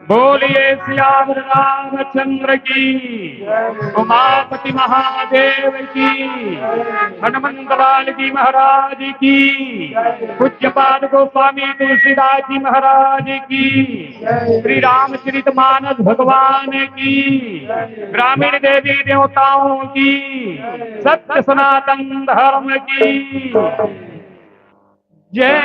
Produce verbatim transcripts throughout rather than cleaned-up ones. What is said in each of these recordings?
बोलिए सियावर रामचंद्र की, उमापति महादेव की, हनुमंत लाल जी महाराज की, पूज्यपाद गोस्वामी तुलसीदास जी महाराज की, श्री रामचरित मानस भगवान की, ग्रामीण देवी देवताओं की, सत्य सनातन धर्म की जय।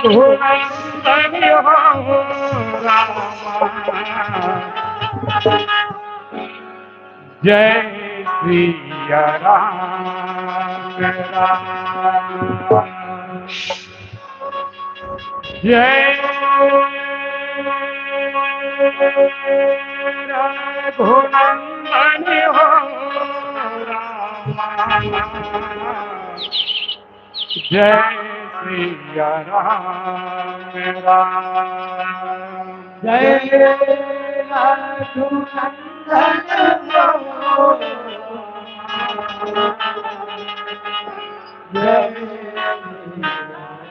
रघुनंदन हो रामा, जय सिया राम राम। जय रघुनंदन हो रामा, जय सिया राम राम। जय रघुनंदन हो रामा, जय सिया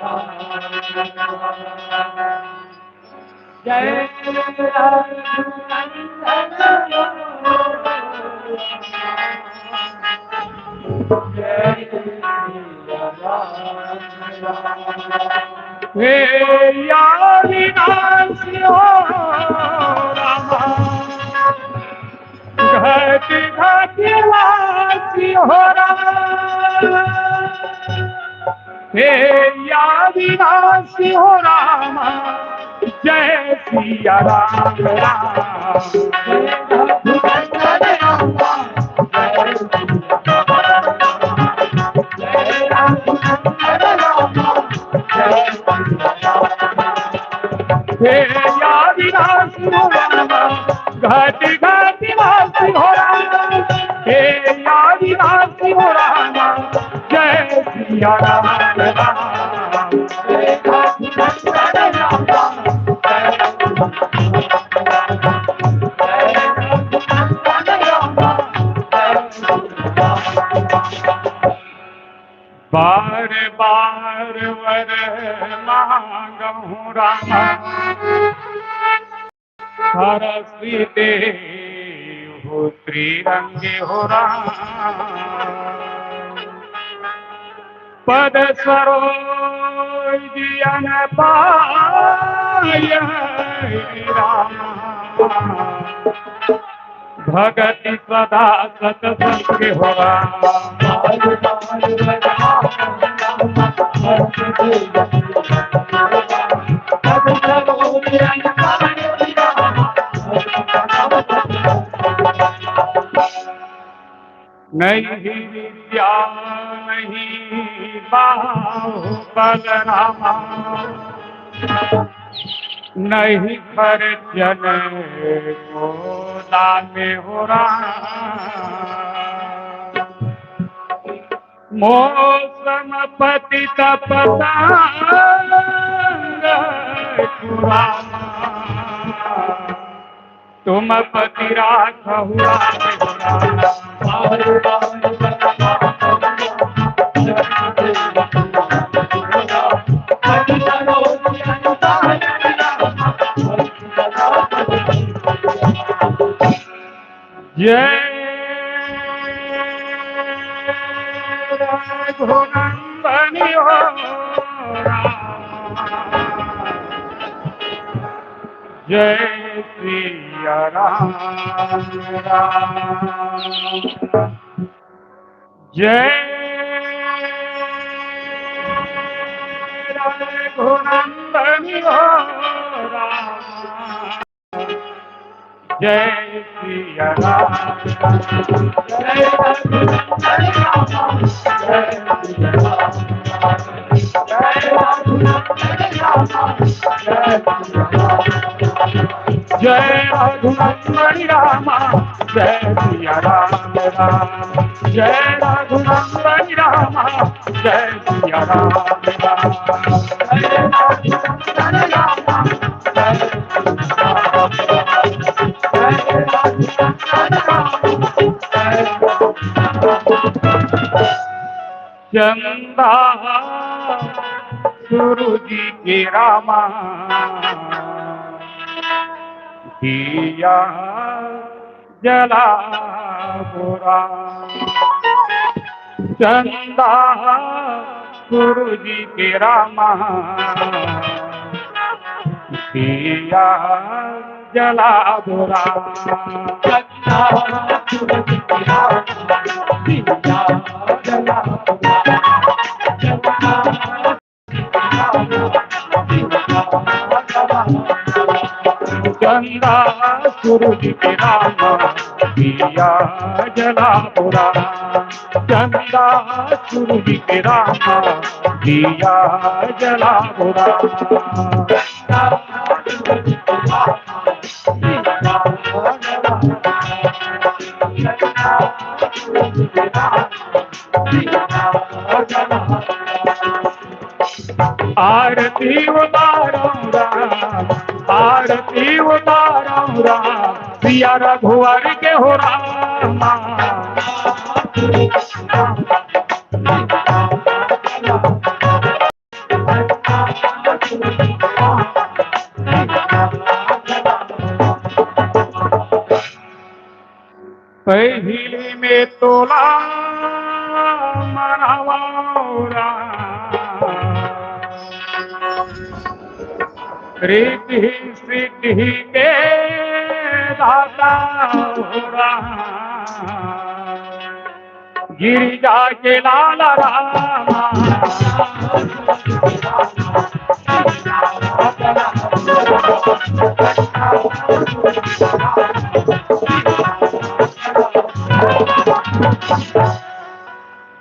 राम। जय रघुनंदन हो। जय सिया राम। हे अविनाशी हो रामा, घट घट वासी हो राम। हे अविनाशी हो रामा, जय सिया राम राम। जय रघुनंदन रामा, जय सिया राम। जय रघुनंदन रामा, जय सिया राम। हे अविनाशी हो रामा, घट घट वासी हो राम। हे अविनाशी हो रामा, जय सिया राम राम। जय रघुनंदन रामा, जय रघुनंदन रामा, जय रघुनंदन रामा, जय सिया राम। बार बार वर मांगहु रामा, हरषि देहु श्रीरंग हो राम। पद सरोज अनपाय रामा, भगति सदा सतसंग हो राम। नहीं विद्या नहीं बाहुबल रामा, नहीं खर्चन को दान हो राम। मौसम पति तप संग कुरान, तुम पति राखहु राम हो राम। जय रघुनंदन हो राम। जय सिया राम राम। जय रघुनंदन हो राम। जय सिया राम। जय रघुनंदन राम। जय सिया राम। जय रघुनंदन राम। जय रघुनंदन रामा, जय सिया राम राम। जय रघुनंदन रामा, जय सिया राम राम। जय रघुनंदन रामा, जय सिया राम राम। जय रघुनंदन रामा, जय सिया राम राम। चंदा सूरज के रामा, दिया जलाबो राम। चंदा सूरज के रामा, दिया जलाबो राम। चंदा सूरज के रामा, दिया जलाबो राम। चंदा सूरज के रामा, दिया जलाबो राम। आरती उतारौं राम, आरती उतारौं राम, सिया रघुवर के हो रामा। पहिली में तोला मनावौं राम, रिद्धि सिद्धि के दाता हो राम। गिरिजा के लाल रामा।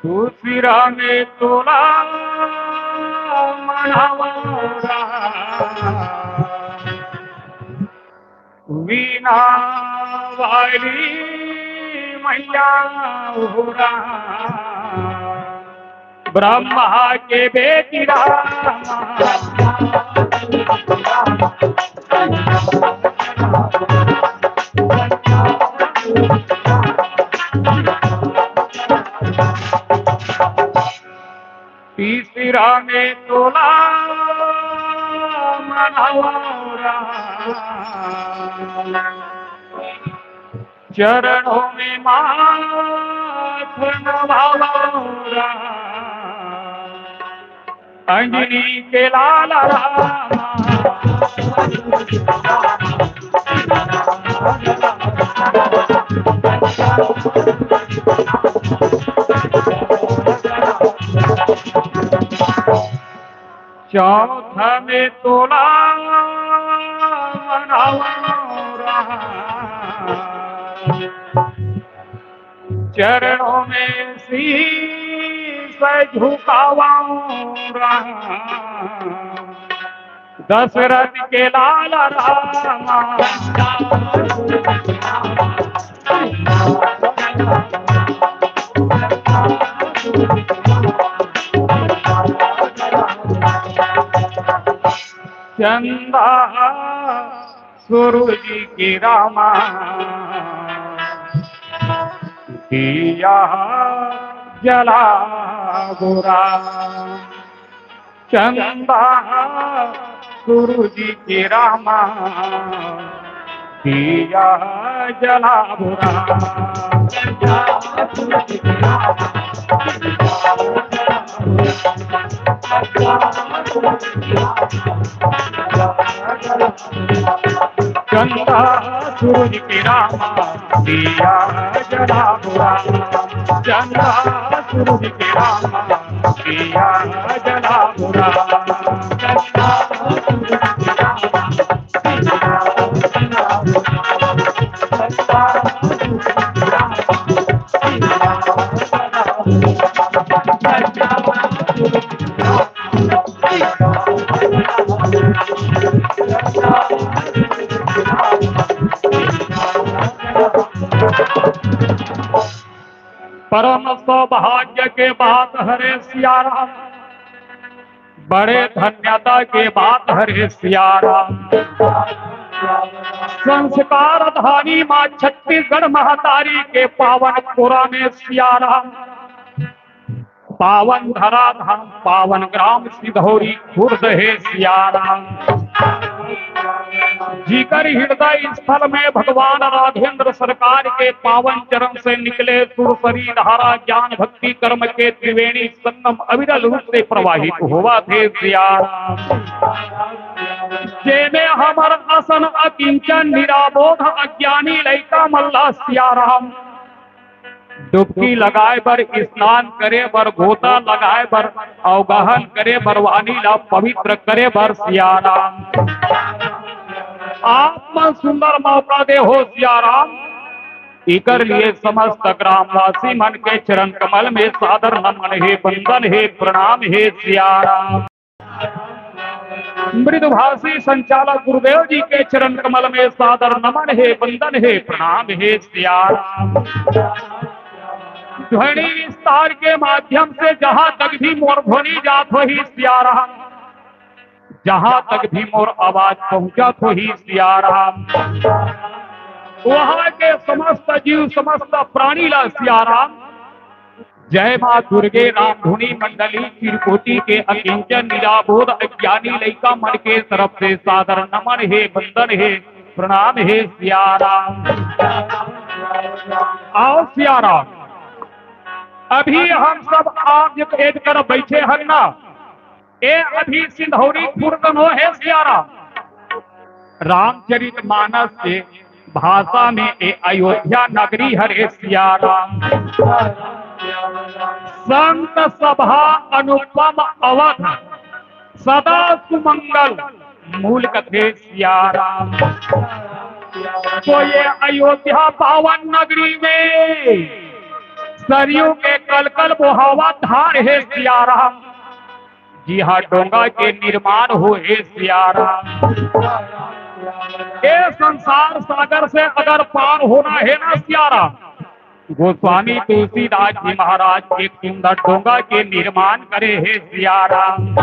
दूसरा में तोला मनावौं राम। वीणा वाली मैया हो राम, ब्रह्मा के बेटी रामा। तीसरा में तोला मनावौं राम, चरणों में माथ नवावौं राम, अंजनी के लाल रामा। चौथा में तोला मनावौं राम, चरणों में शीश झुकावौं राम, दशरथ के लाल रामा। चंदा सूरज के रामा, दिया जलाबो राम। चंदा सूरज के रामा, दिया जलाबो राम। चंदा सूरज के रामा, दिया जलाबो राम। चंदा सूरज के रामा, दिया जलाबो राम। चंदा सूरज के रामा, दिया जलाबो राम। चंदा सूरज के रामा, दिया जलाबो राम। चंदा सूरज के रामा, दिया जलाबो राम। परम सौभाग्य के बात हरे सिया राम, बड़े धन्यता के बात हरे सिया राम। संस्कार धानी माँ छत्तीसगढ़ महतारी के पावन पुरा में सिया राम, पावन धरा धाम, पावन ग्राम सिंधौरी खुर्द हे सिया राम। जिकर हृदय स्थल में भगवान राघवेंद्र सरकार के पावन चरण से निकले सुरसरी धारा ज्ञान भक्ति कर्म के त्रिवेणी संगम अविरल रूप से प्रवाहित होवत हे सिया राम। जेमे हमर असन अकिंचन निराबोध अज्ञानी लइका मन ला सिया राम डुबकी लगाए बर, स्नान करे बर, गोता लगाए बर, अवगाहन करे बर, वाणी ला पवित्र करे बर सिया राम। आप मन सुंदर मौका दे हो सिया राम। इकर लिए समस्त ग्रामवासी मन के चरण कमल में सादर नमन हे, वंदन हे, प्रणाम हे सिया राम। मृदुभाषी संचालक गुरुदेव जी के चरण कमल में सादर नमन हे, वंदन हे, प्रणाम हे सिया राम। ध्वनि विस्तार के माध्यम से जहां तक भी मोर ध्वनि जात होही सिया राम, जहां तक भी मोर आवाज पहुंचत होही सिया राम, वहां के समस्त जीव, समस्त प्राणी ला सिया राम, जय माँ दुर्गे रामधुनी मंडली चिरकोटी के अकिंचन निराबोध अज्ञानी लइका मन के तरफ से सादर नमन हे, वंदन हे, प्रणाम हे सिया राम। आओ सिया राम, अभी हम सब आज एक कर बैठे हन ना, ए अभी सिंधौरी खुर्द नो हे सिया राम। रामचरित मानस के भाषा में ए अयोध्या नगरी हरे सिया राम। संत सभा अनुपम अवध सदा सुमंगल मूल कथे सिया राम। तो ये अयोध्या पावन नगरी में सरयू के कलकल बोहावा धार हे सिया राम। जिहा डोंगा के निर्माण होहे सिया राम। ए संसार सागर से अगर पार होना हे ना सिया राम, गोस्वामी तुलसीदास जी महाराज एक सुंदर डोंगा के निर्माण करे हे सिया राम।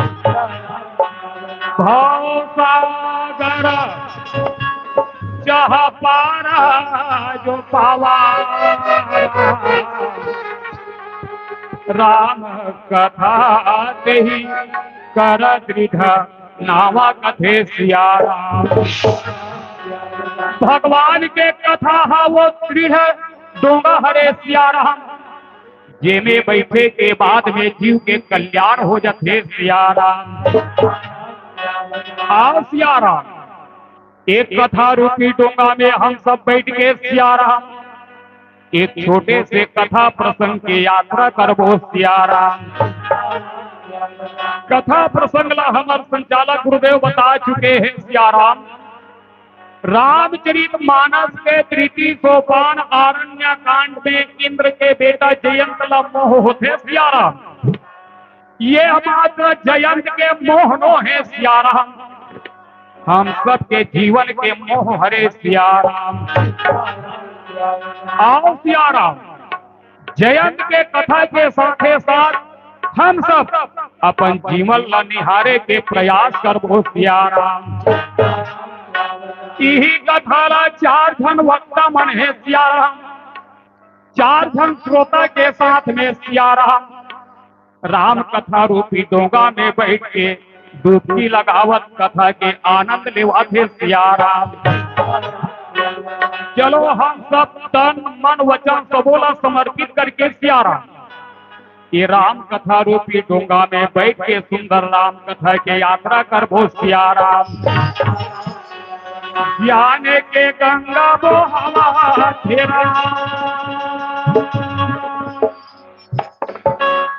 भव सागर जहाँ पारा जो पावा राम कथा तेहि कर दृढ़ नावा कथे सिया राम। भगवान के कथा हा वो दृढ़ डोंगा हरे सिया राम, जेमे बैठे के बाद में जीव के कल्याण हो जाथे सिया राम। आओ सिया राम, एक कथा रूपी डोंगा में हम सब बैठ के सिया राम एक छोटे से कथा प्रसंग के यात्रा करबो सिया राम। कथा प्रसंग ला हमर संचालक गुरुदेव बता चुके हैं सिया राम। रामचरित मानस के तृतीय सोपान आरण्य कांड में इंद्र के बेटा जयंत ला मोह होथे सिया राम। ये मात्र जयंत के मोह नो हे सिया राम, हम सबके जीवन के मोह हरे सिया राम। आओ सिया राम, जयंत के कथा के साथे साथ हम सब अपन जीवन ला निहारे के प्रयास करबो सिया राम। इही कथा ला चार झन वक्ता मन हे सिया राम, चार झन श्रोता के साथ में सिया राम राम कथा रूपी डोंगा में बैठ के डुबकी लगावत कथा के आनंद लेवत हे सिया राम। चलो हम सब तन मन वचन सबो ला समर्पित करके सिया राम ये राम कथा रूपी डोंगा में बैठ के सुंदर राम कथा के यात्रा करबो सिया राम। ज्ञान के गंगा बोहावा हे राम।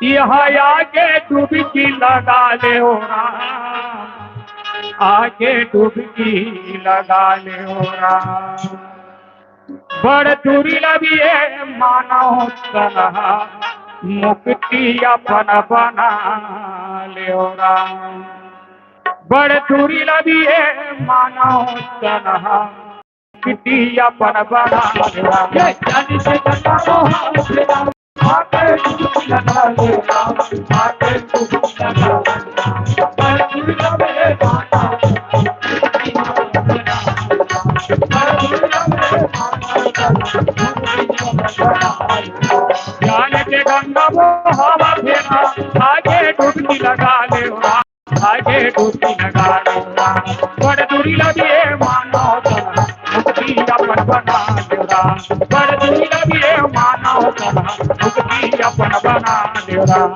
यहाँ आके डुबकी लगा ले ओ राम, आके डुबकी लगा ले ओ राम। बड़ दुर्लभ ये मानव तन हा, मुक्ति अपन बना ले ओ राम। बड़ दुर्लभ ये मानव तन हा, मुक्ति अपन बना ले ओ राम। ज्ञान के गंगा बहावत हे राम, आगे डुबकी लगा ले राम, आगे डुबकी लगा ले राम। बड़ दुर्लभ ये मानव तन, मुक्ति अपन बना ले राम। बड़ दुर्लभ ये मानव तन, मुक्ति अपन बना ले राम।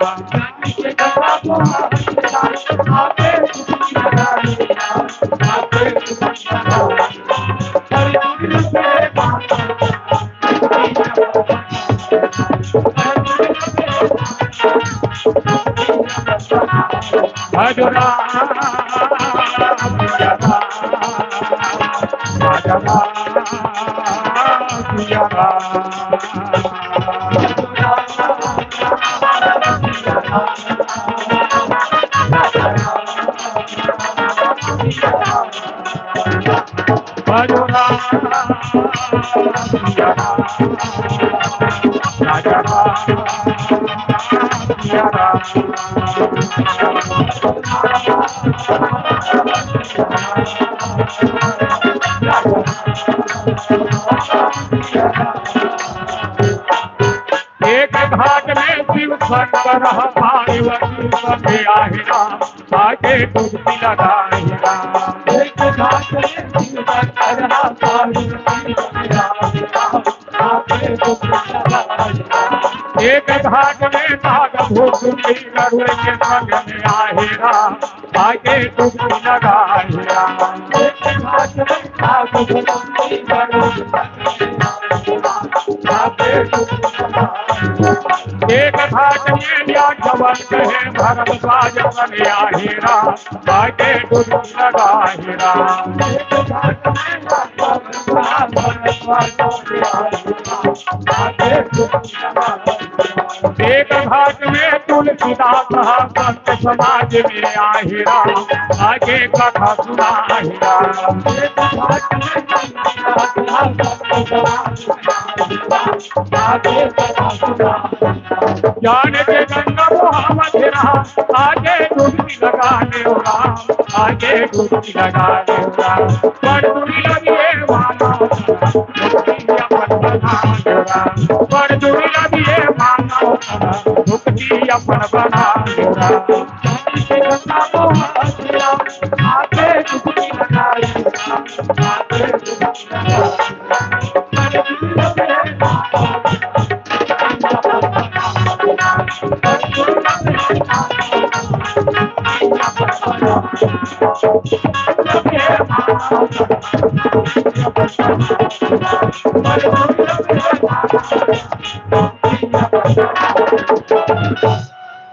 भजो राम, भजो राम, भजो राम, भजो राम। भजो राम, भजो राम, भजो राम, भजो राम। एक घाट में शिव शंकर पार्वती संगे आहे राम, आगे डुबकी लगाए राम। एक घाट में शिव शंकर पार्वती संगे आहे राम, आगे डुबकी लगाए राम। एक घाट में नाग भूत गरुड़ के संग में आहे राम, आगे डुबकी लगाए राम। एक घाट में या जवन कहे भरद्वाज बन आहे राम, आगे डुबकी लगाए राम। एक घाट में तुलसीदास हा संत समाज में आहे राम, आगे कथा सुनाए राम। ज्ञान के गंगा बहावत हे राम, आगे डुबकी लगा ले राम, आगे डुबकी लगा ले राम। बड़ दुर्लभ ये मानव तन, मुक्ति अपन बना ले राम। बड़ दुर्लभ ये मानव तन, मुक्ति अपन बना ले राम।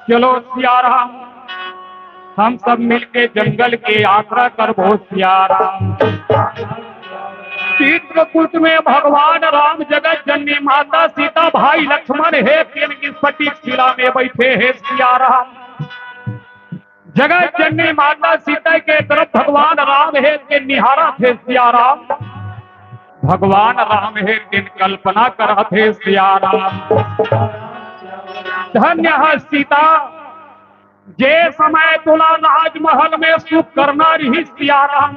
चलो सियाराम, हम सब मिलके जंगल के यात्रा करबो सियाराम। चित्रकूट में भगवान राम, जगत जननी माता सीता, भाई लक्ष्मण हे तेन की सटीक शिला में बैठे हे सियाराम। जगत जननी माता सीता के तरफ भगवान राम हे तेन निहारत हे सियाराम। भगवान राम हे तेन कल्पना करत हे सियाराम। धन्य हे सीता, जे समय तोला राजमहल में सुख करना रहिस सियाराम,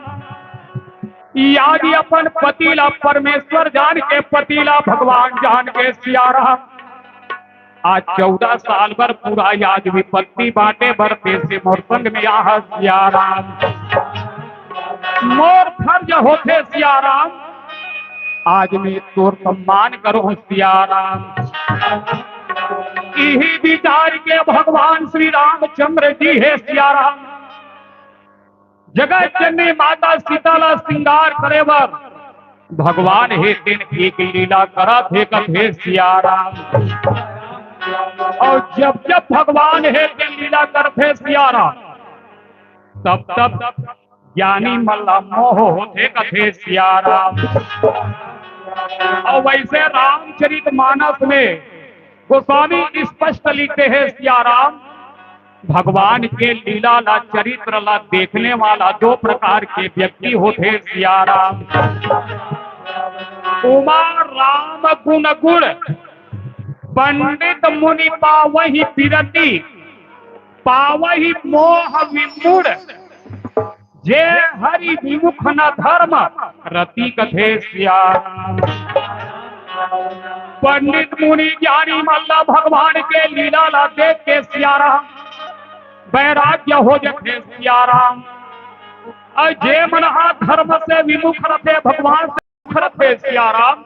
ई आज अपन पति ला परमेश्वर जान के, पति ला भगवान जान के सियाराम, आज चौदह साल बर पूरा आज विपत्ति बांटे बर तें से मोर संग में आहा सियाराम। मोर फर्ज होथे सियाराम, आज मैं तोर सम्मान करूं सियाराम। इही विचार के भगवान श्री रामचंद्र जी हे सियाराम, जगत जननी माता सीता ला श्रृंगार करे बर भगवान हे तेन एक लीला करत हे कथे सियाराम। और जब जब भगवान हे तेन लीला करथे सियाराम, तब तब ज्ञानी मन ला मोह होथे कथे सियाराम। और वैसे रामचरित मानस में गोस्वामी स्पष्ट लिखते हैं सियाराम, भगवान के लीला ला, चरित्र ला देखने वाला दो प्रकार के व्यक्ति होथे सियाराम। उमा राम गुण गुण पंडित मुनि पावहि बिरति, पावहि मोह विमूढ़, जे हरि विमुख न धर्म रति कथे सियाराम। पंडित मुनि ज्ञानी मन ला भगवान के लीला ला देख के सियाराम वैराग्य हो जथे सियाराम। अउ जे मन हा धर्म से विमुख रथे, भगवान से विमुख रथे सियाराम,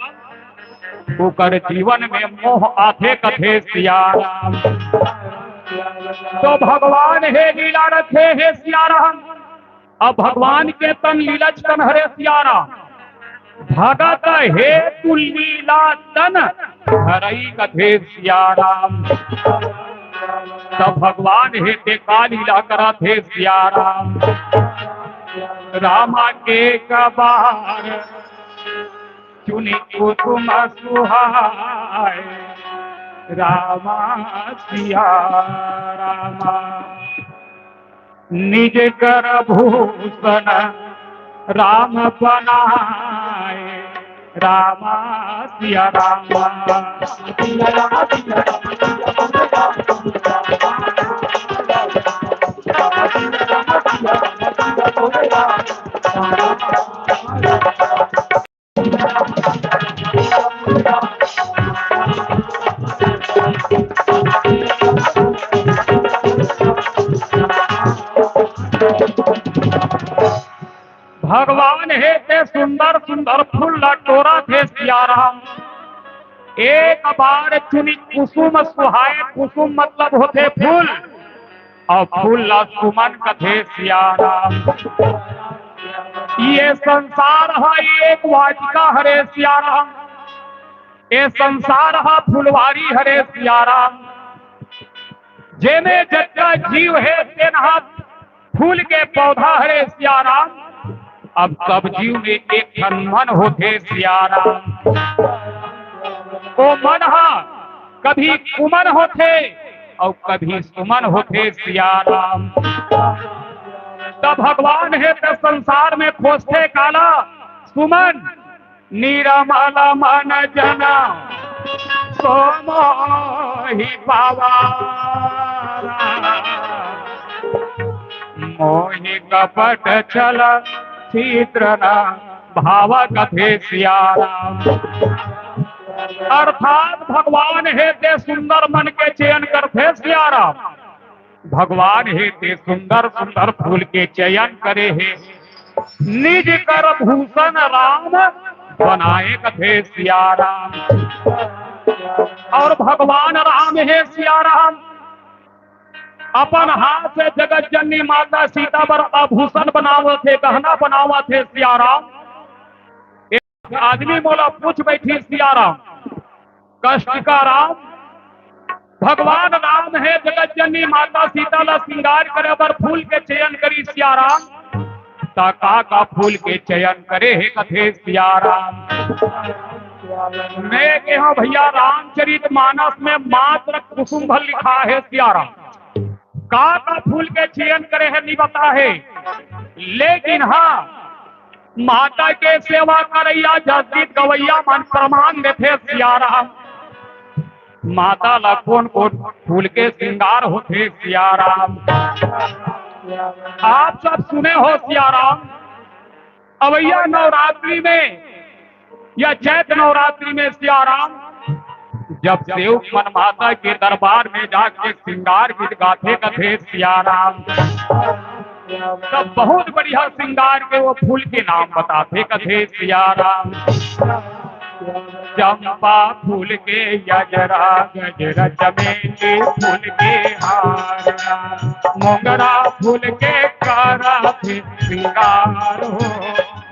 ओकर जीवन में मोह आथे कथे सियाराम। तो भगवान हे लीला रखे हे सियाराम। अब भगवान के तन लीलच तन हरे सियाराम। भगत हेतु लीला तन धरई कथे सियाराम। तब भगवान हे ते का लीला करत हे सियाराम। रामा के कबार चुनि कुसुम सुहाए, रामा सिया रामा। निज कर भूषण राम बनाए, रामा सिया रामा। भगवान हे ते सुंदर सुंदर फूल ला टोरत हे सियाराम। एक बार चुनि कुसुम सुहाए, कुसुम मतलब होथे फूल, अउ फूल ला सुमन कथे सियाराम। ये संसार ह एक वाटिका हरे सियाराम। ये संसार ह फुलवारी हरे सियाराम। जेमे जतका जीव हे तेन ह फूल के पौधा हरे सियाराम। अब सब जीव में एक ठन मन होथे सियाराम। ओ मन ह कभी कुमन होथे अउ कभी सुमन होथे सियाराम। त भगवान हे त संसार में खोजथे काला सुमन। निरमल मन जन सो मोहि पावा, मोहि कपट छल छिद्र न भावा कथे सियाराम। अर्थात भगवान हे ते सुंदर मन के चयन करथे सियाराम। भगवान हे ते सुंदर सुंदर फूल के चयन करे हे, निज कर भूषण राम बनाए कथे सियाराम। अउ भगवान राम हे सियाराम अपन हाथ से जगत जननी माता सीता बर आभूषण बनावत हे, गहना बनावत हे सियाराम। एक आदमी मोला पूछ बैठी सियाराम, कष्ट का राम, भगवान राम हे जगत जननी माता सीता ला श्रृंगार करे बर फूल के चयन करी सियाराम। त का का फूल के चयन करे हे कथे सियाराम। मैं कहे हंव भइया, रामचरित मानस में मात्र कुसुम भर लिखा हे सियाराम। का का फूल के चयन करे हे नी बता हे, लेकिन हाँ, माता के सेवा करइया जस गीत गवइया मन प्रमाण देथे सियाराम। माता ला कोन कोन फूल के श्रृंगार होथे सियाराम। आप सब सुने हो सियाराम, अवइया नवरात्रि में या चैत नवरात्रि में सियाराम, जब सेवक मन माता के दरबार में जाके श्रृंगार गीत गाथे कथे सियाराम, तब बहुत बढ़िया श्रृंगार के वो फूल के नाम बताथे कथे सियाराम। चंपा फूल के गजरा, गजरा चमेली फूल के हार, मोगरा फूल के करथे श्रृंगार हो,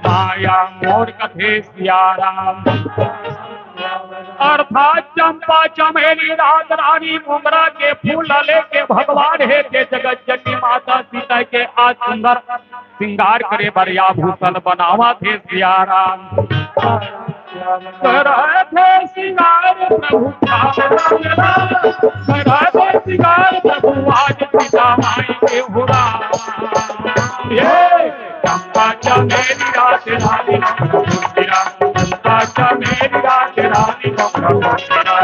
माया मोर कथे सियाराम। अर्थात चंपा चमेली रात रानी मोगरा के फूल ला लेके भगवान हे ते जगत जननी माता सीता के आज सुंदर श्रृंगार करे बर आभूषण बनावत हे सियाराम। करत हे श्रृंगार प्रभु, करत हे श्रृंगार प्रभु आज सीता माई के हुरा। ये चंपा चमेली रात रानी मोगरा, चंपा चमेली रात रानी मोगरा।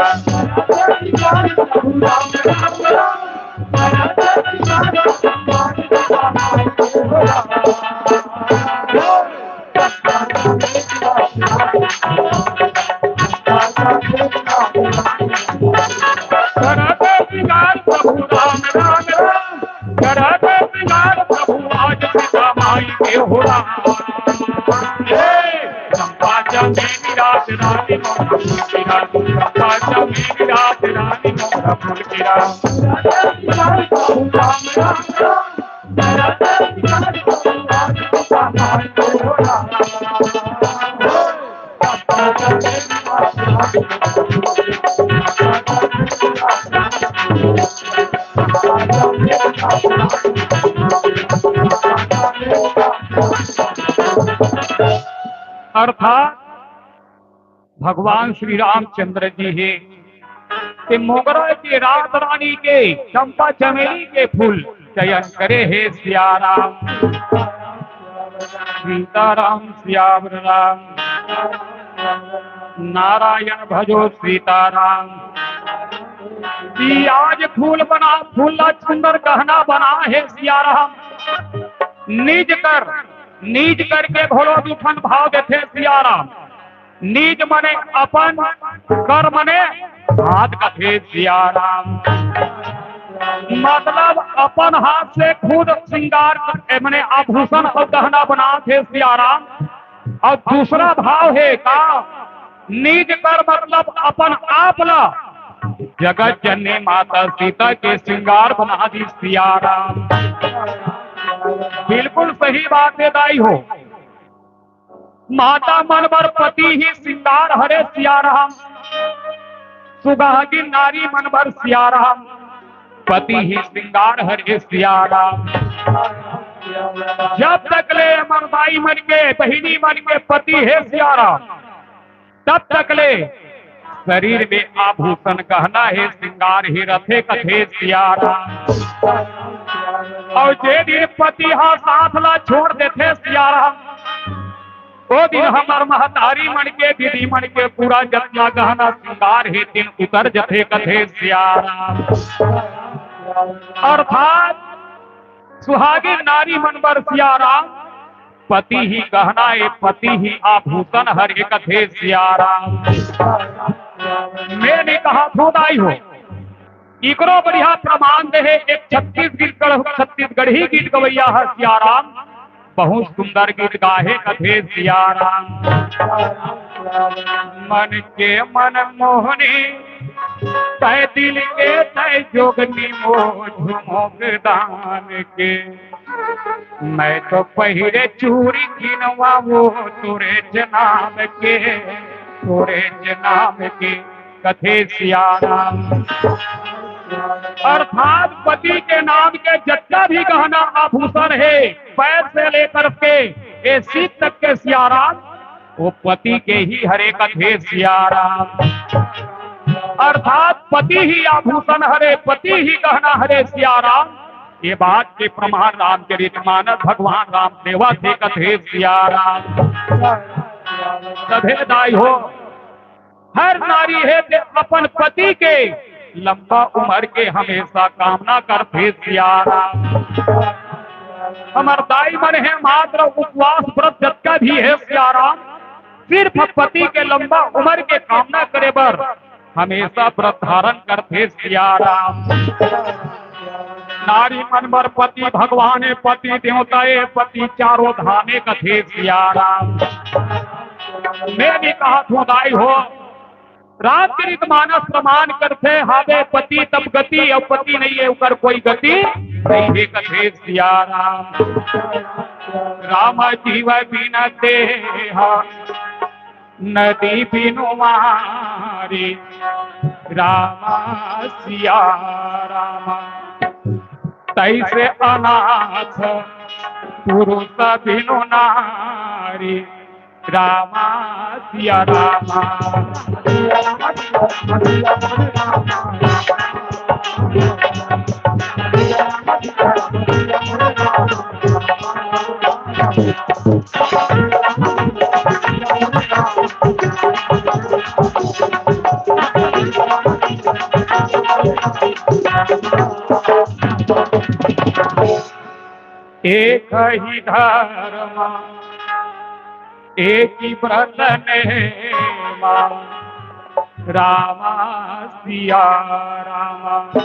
चंपा चमेली रात रानी मोरा फूल की रात, चंपा चमेली रात रानी मोरा फूल की रात। अर्थात भगवान श्री रामचंद्र जी हे, ते मोगरा के, रात रानी के, चंपा चमेली के फूल चयन करे हे सिया राम। सीताराम सियावर राम, नारायण भजो सीताराम। कि आज फूल बना, फूल ला सुंदर गहना बना हे सिया राम। निज कर, निज करके घलो दू ठन भाव देथे सिया राम। निज मने अपन, कर मने हाथ कथे सिया राम। मतलब अपन हाथ से खुद श्रृंगार, ए, मने आभूषण अउ गहना बनाथे सिया राम। अउ दूसरा भाव हे का, निज कर मतलब अपन आप ला जगत जननी माता सीता के श्रृंगार बना दिस सिया राम। बिल्कुल सही बात हे दाई हो। माता मन बर पति ही श्रृंगार हरे सिया राम, सुहागिन नारी मन बर सिया राम, पति ही श्रृंगार हरे सिया राम। जब तक ले हमर दाई मन के, बहिनी मन के पति हे सिया राम, तब तक ले शरीर में आभूषण गहना हे, श्रृंगार हे रथे कथे सिया राम। अउ जे दिन पति हा साथ ला छोड़ देथे सिया राम, ओ दिन हमर महतारी मन के, दीदी मन के पूरा जतना गहना श्रृंगार हे, दिन उतर जथे कथे सिया राम। अर्थात सुहागिन नारी मन बर सिया राम, पति ही गहना ए, पति ही आभूषण हरे कथे सिया राम। मैं नइ कहत हों दाई हो, इकरो बढ़िया प्रमाण दे हे एक छत्तीसगढ़, छत्तीसगढ़ी गीत गवैया हे सिया राम, बहुत सुंदर गीत गाहे कथे सिया राम। मन के मन मोहनी, तै दिल के तै जोगनी, मोझ मोग दान के। मैं तो पहिरे चूरी किनवा वो तोरे जनाम के, तोरे जनाम के, कथे सिया राम। अर्थात पति के नाम के जतका भी गहना आभूषण हे, पैर से लेकर के ए सींग तक के सिया राम, वो पति के ही हरे कथे सिया राम। अर्थात पति ही आभूषण हरे, पति ही गहना हरे सिया राम। ये बात के प्रमाण रामचरित मानस भगवान राम सेवा से कथे सिया राम। तभे दाई हो, हर नारी हे ते अपन पति के लंबा उमर के हमेशा कामना करथे सिया राम। हमर दाई मन हे मात्र उपवास व्रत जतका भी हे सिया राम, सिर्फ पति के लंबा उमर के कामना करे बर हमेशा व्रत धारण करथे सिया राम। नारी मन बर पति भगवान ए, पति देवता ए, पति चारों धाम ए कथे सिया राम। मैं नइ कहत हों दाई हो, रामचरित मानस प्रमाण करथे, हावे पति तब गति, अउ पति नइ हे ओकर कोई गति नइ हे कथे सिया राम। राम जीव बिन देह नदी बिनु मारी, राम सिया राम। तैसे अनाथ पुरुष बिनु नारी, राम सिया राम। एक ही धर्म एक ही व्रत नेमा, राम सिया राम।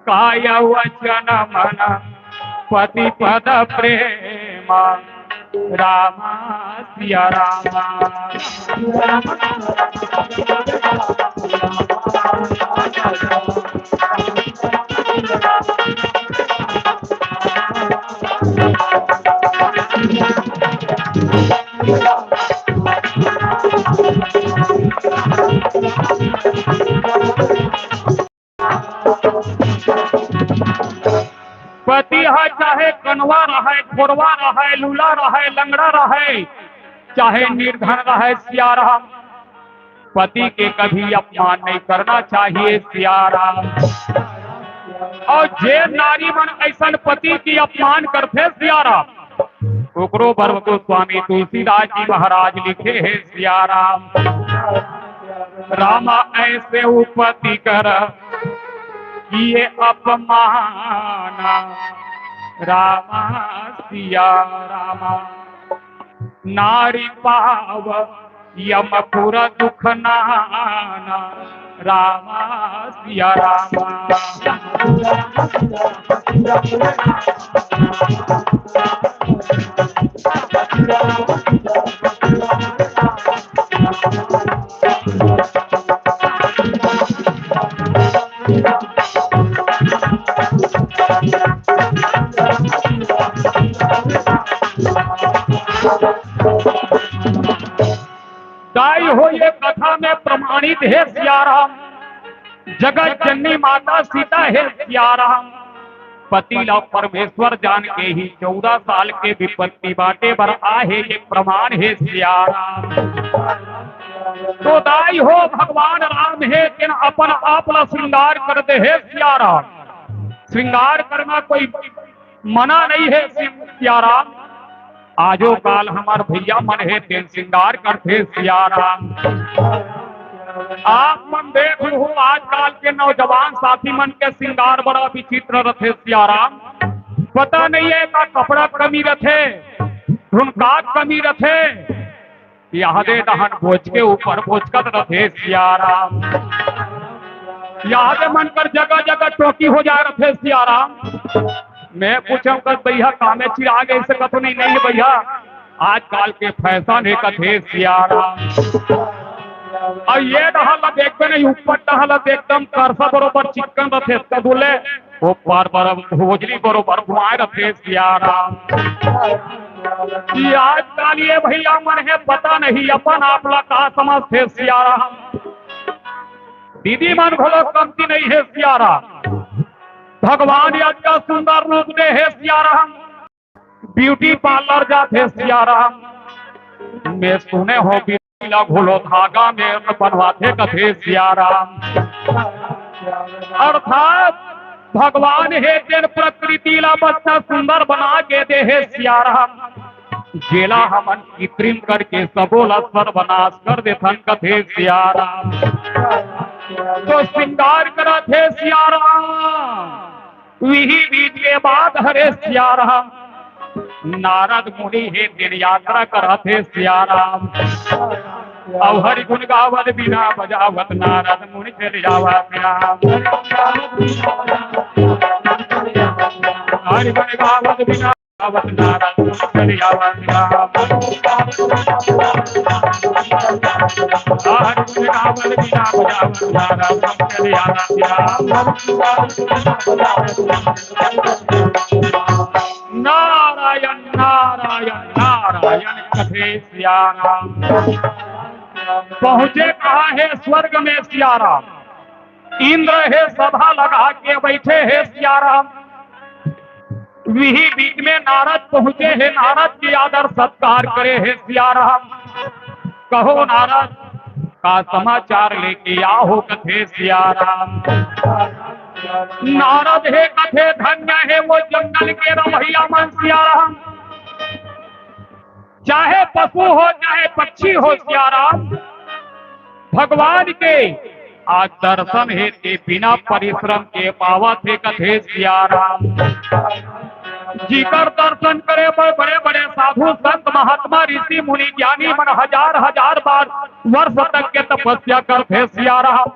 काय वचन मन पति पद प्रेमा, रामा सिया रामा। पति ह चाहे कनवा रहय, खोरवा रहय, लूला रहय, लंगड़ा रहय, चाहे निर्धन रहय, सियाराम, पति के कभी अपमान नहीं करना चाहिए, सियाराम। अउ जे नारी मन अइसन पति के अपमान करथे, सियाराम, ओकरो बर गोस्वामी तुलसीदास जी महाराज लिखे हे, सियाराम। रामा ऐसे उपति कर किए अपमान, रामा सिया रामा। नारी पाव यमपुर दुख नाना, रामा सिया रामा। दाई हो, ये कथा में प्रमाणित हे सियाराम, जगत जननी माता सीता हे सियाराम, पति ला परमेश्वर जान के ही चौदह साल के विपत्ति बांटे बर आहे, ये प्रमाण हे सियाराम। तो दाई हो, भगवान राम हे, तेन अपन आप ला श्रृंगार कर दे हे सियाराम। श्रृंगार करना कोई मना नहीं हे सियाराम। आजो काल हमर भैया मन हे, तेन श्रृंगार करथे सियाराम। आप मन देख लहू, आजकाल के नौजवान साथी मन के श्रृंगार बड़ा विचित्र रथे सियाराम। पता नहीं हे का कपड़ा कमी रथे, धुन का कमी रथे, याहदे डहन बोच के ऊपर बोचकत रथे सियाराम। याहदे मन कर जगह जगह टोकी हो जाय रथे सियाराम। मैं पूछंव का भैया, कामे चिराग ऐसे कथो नहीं, नहीं भैया, आजकाल के फैशन हे कथे सियाराम। अउ ये डहन ला देखबे नहीं, ऊपर डहन ला एकदम करसा बरोबर चिक्कन रथे, इसका बोले वो पर, पर भोजली बरोबर घुमाए रथे सियाराम। कि आजकाल ये भैया मन हे, पता नहीं अपन आप ला का समझथे सियाराम। दीदी मन घलो कमती नहीं हे सियाराम। भगवान आज का सुंदर रूप दे हे सियाराम। ब्यूटी पार्लर जाथे सियाराम। मैं सुने हो ला घोलो धागा में बनवाथे कथे सियाराम। अर्थात भगवान हे तेन प्रकृति ला बच्चा सुंदर बना के दे हे सियाराम, जेला हमन कृत्रिम करके सबो ला सर्वनाश कर देथन कथे सियाराम। तो श्रृंगार करत हे सियाराम। विही बीच के बात हरे सियाराम, नारद मुनि हे दिन यात्रा करत हे सियाराम। अब हरि गुण गावत बीना बजावत नारद मुनि चले जावत राम। हरि गुण गावत बीना बजावत नारद मुनि चले जावत राम। हरि गुण गावत बीना बजावत नारद मुनि चले जावत राम। नारायण, नारायण, नारायण कथे सियाराम। पहुंचे कहा हे स्वर्ग में सियाराम, इंद्र हे सभा लगा के बैठे हे सियाराम। विही बीच में नारद पहुंचे हे, नारद के आदर सत्कार करे हे सियाराम। कहो नारद, का समाचार लेके आहो कथे सियाराम। नारद हे कथे धन्य हे वो जंगल के रहवइया मन सियाराम। चाहे पशु हो चाहे पक्षी हो सियाराम, भगवान के आज दर्शन हे ते बिना परिश्रम के पावत हे कथे सियाराम। जिकर दर्शन करे बर बड़े बड़े साधु संत महात्मा ऋषि मुनि ज्ञानी मन हजार हजार बार वर्ष तक के तपस्या करथे सियाराम,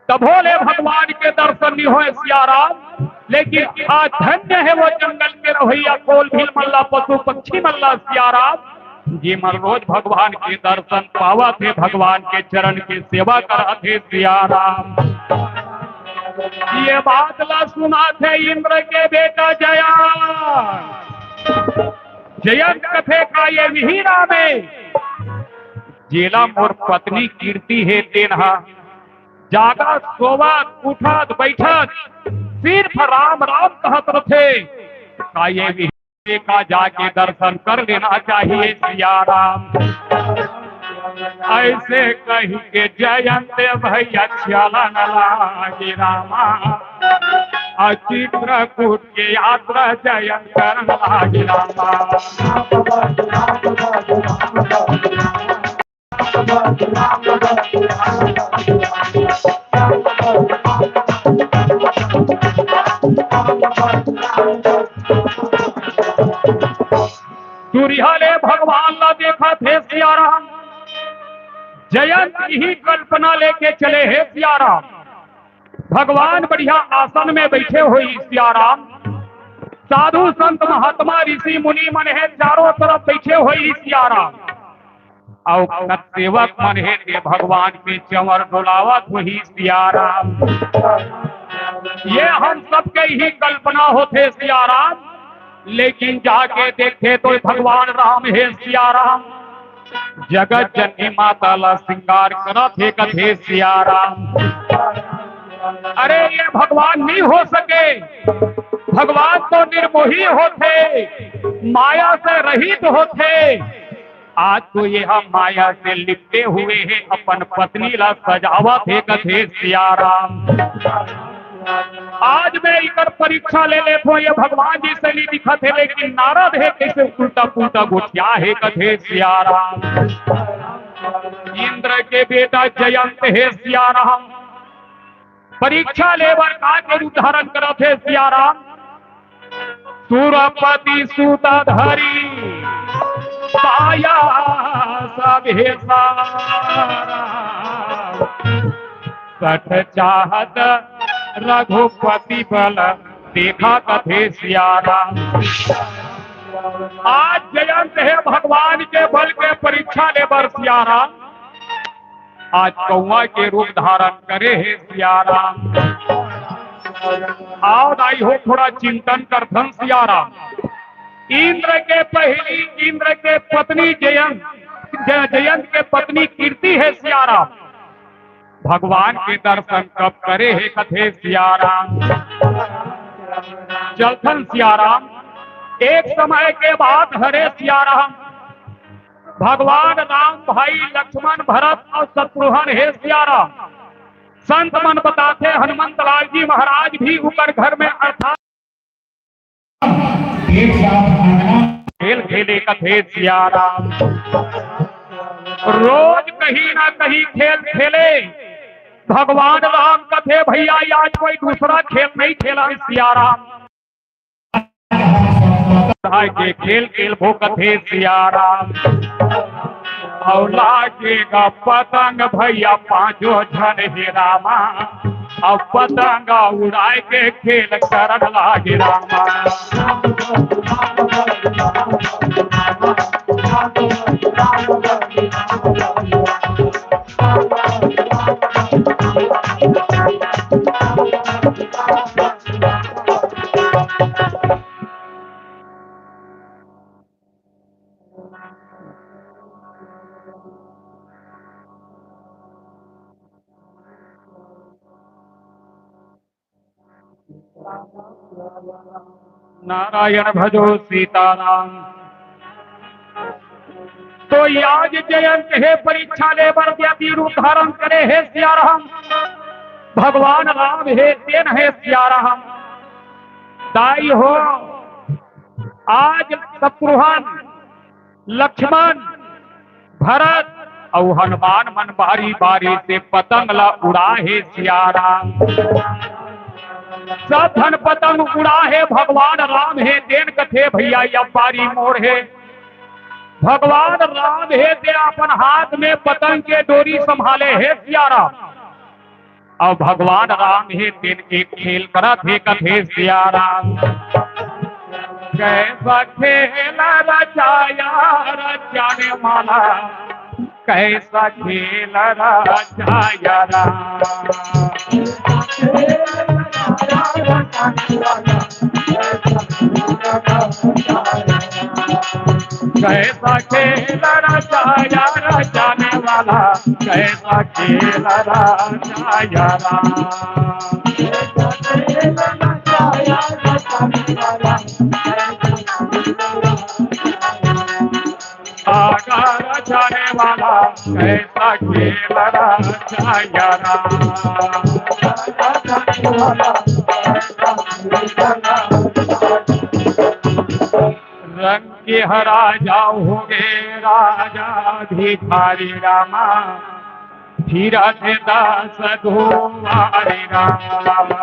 तभो ले भगवान के दर्शन नहीं होय सियाराम। लेकिन आज धन्य हे वो जंगल के रहइया, कोल भील मन ला, पशु पक्षी मन ला सियाराम, जेमन रोज भगवान के दर्शन पावत हे, भगवान के चरण के सेवा करत हे सियाराम। ये बात ला सुनाथे इंद्र के बेटा जयंत। जयंत कथे, का ये विही राम ए, जेला मोर पत्नी कीर्ति हे, तेन ह जागत, सोवत, उठत, बइठत सिर्फ राम राम कहत रथे। का ये विही का जाके दर्शन कर लेना चाहिए सियाराम। अइसे कहि के जयंत भइया चलन लागे रामा, अउ चित्रकूट के यात्रा जयंत करन लागे रामा। दूरिहा ले भगवान ला देखत हे सियाराम। जयंत इही कल्पना लेके चले हे सियाराम। भगवान बढ़िया आसन में बइठे होही सियाराम। साधु संत महात्मा ऋषि मुनि मन हे, चारों तरफ बइठे होही सियाराम। अउ सेवक मन हे, ते भगवान के चंवर डोलावत होही सियाराम। ये हम सबके इही कल्पना होथे सियाराम, लेकिन जाके देखथे तो भगवान राम हे सियाराम। जगत जननी माता ला सिंगार करत हे कथे सियाराम। अरे ये भगवान नइ हो सके, भगवान तो निर्मोही होथे, माया से रहित होथे। आज तो ये ह माया से लिपटे हुए हे, अपन पत्नी ला सजावत हे कथे सियाराम। आज मैं इकर परीक्षा ले लेत हों, ये भगवान जी से नइ दिखत हे, लेकिन नारद हे कइसे उल्टा पुल्टा गोठिया हे कथे सियाराम। इंद्र के बेटा जयंत हे सियाराम, परीक्षा ले बर का के रूप धारण करत हे सियाराम। सुरपति सुत धरि पाया सब हे सारा, सठ चाहत रघुपति बल देखा कथे सियाराम। आज जयंत हे भगवान के बल के परीक्षा ले बर सियाराम। आज कौआ के रूप धारण करे हे सियाराम। आओ दाई हो, थोड़ा चिंतन करथन सियाराम। इंद्र के पहली, इंद्र के पत्नी जयंत, ज-, जयंत के पत्नी कीर्ति हे सियाराम। भगवान के दर्शन कब करे हे कथे सियाराम। चलथन सियाराम, एक समय के बात हरे सियाराम। भगवान राम, भाई लक्ष्मण, भरत अउ शत्रुघ्न हे सियाराम। संत मन बताथे हनुमंत लाल जी महाराज भी उकर घर में अर्थात एक साथ आना। खेल खेले कथे सियाराम। रोज कहीं ना कहीं खेल खेले। भगवान राम कथे भइया आज कोई दूसरा खेल नइ खेलन सियाराम। के खेल खेलबो कथे सियाराम। अउ लागेगा पतंग भइया पांचों झन हे रामा। अब पतंग उड़ाए के खेल करन लागे रामा। नारायण भजो सीताराम। तो आज जयंत हे परीक्षा ले बर के अति रूप धारण करे हे सियाराम। भगवान राम हे तेन हे सियाराम। दाई हो, आज शत्रुघ्न, लक्ष्मण, भरत अउ हनुमान मन बारी बारी से पतंग ला उड़ाए हे सियाराम। सब झन पतंग उड़ाए हे, भगवान राम हे तेन कथे भइया अब बारी मोर हे। भगवान राम हे ते अपन हाथ में पतंग के डोरी संभाले हे सियाराम। अउ भगवान राम हे तेन एक खेल करत हे, कथे सिया राम। कैसा खेल रचाया रचाने वाला, कैसा खेल रचाया राम। कैसा खेल रचाया रचाने वाला, कैसा खेल रचाया राम। आगा रचाने वाला, कैसा खेल रचाया राम। रंग के ह राजा होगे राजा भिखारी रामा, फिरत दस दुआरी रामा।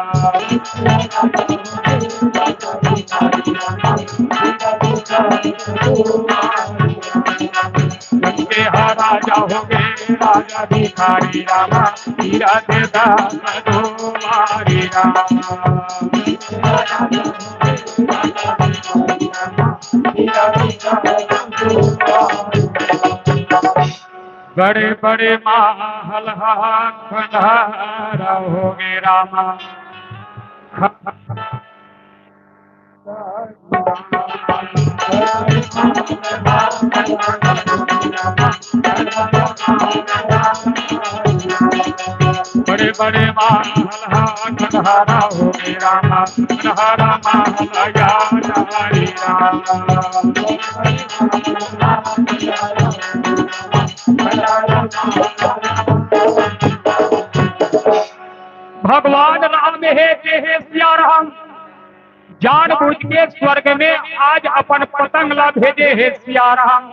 रंग के ह राजा होगे राजा भिखारी रामा, फिरत दस दुआरी रामा। बड़े बड़े महल ह खंडहर होगे रामा। बड़े बड़े महल ह खंडहर होगे रामा, खंडहर महल या नारी राम। भगवान राम हे जे हे सिया राम, जानबूझ के स्वर्ग में आज अपन पतंग ला भेजे हे सिया राम।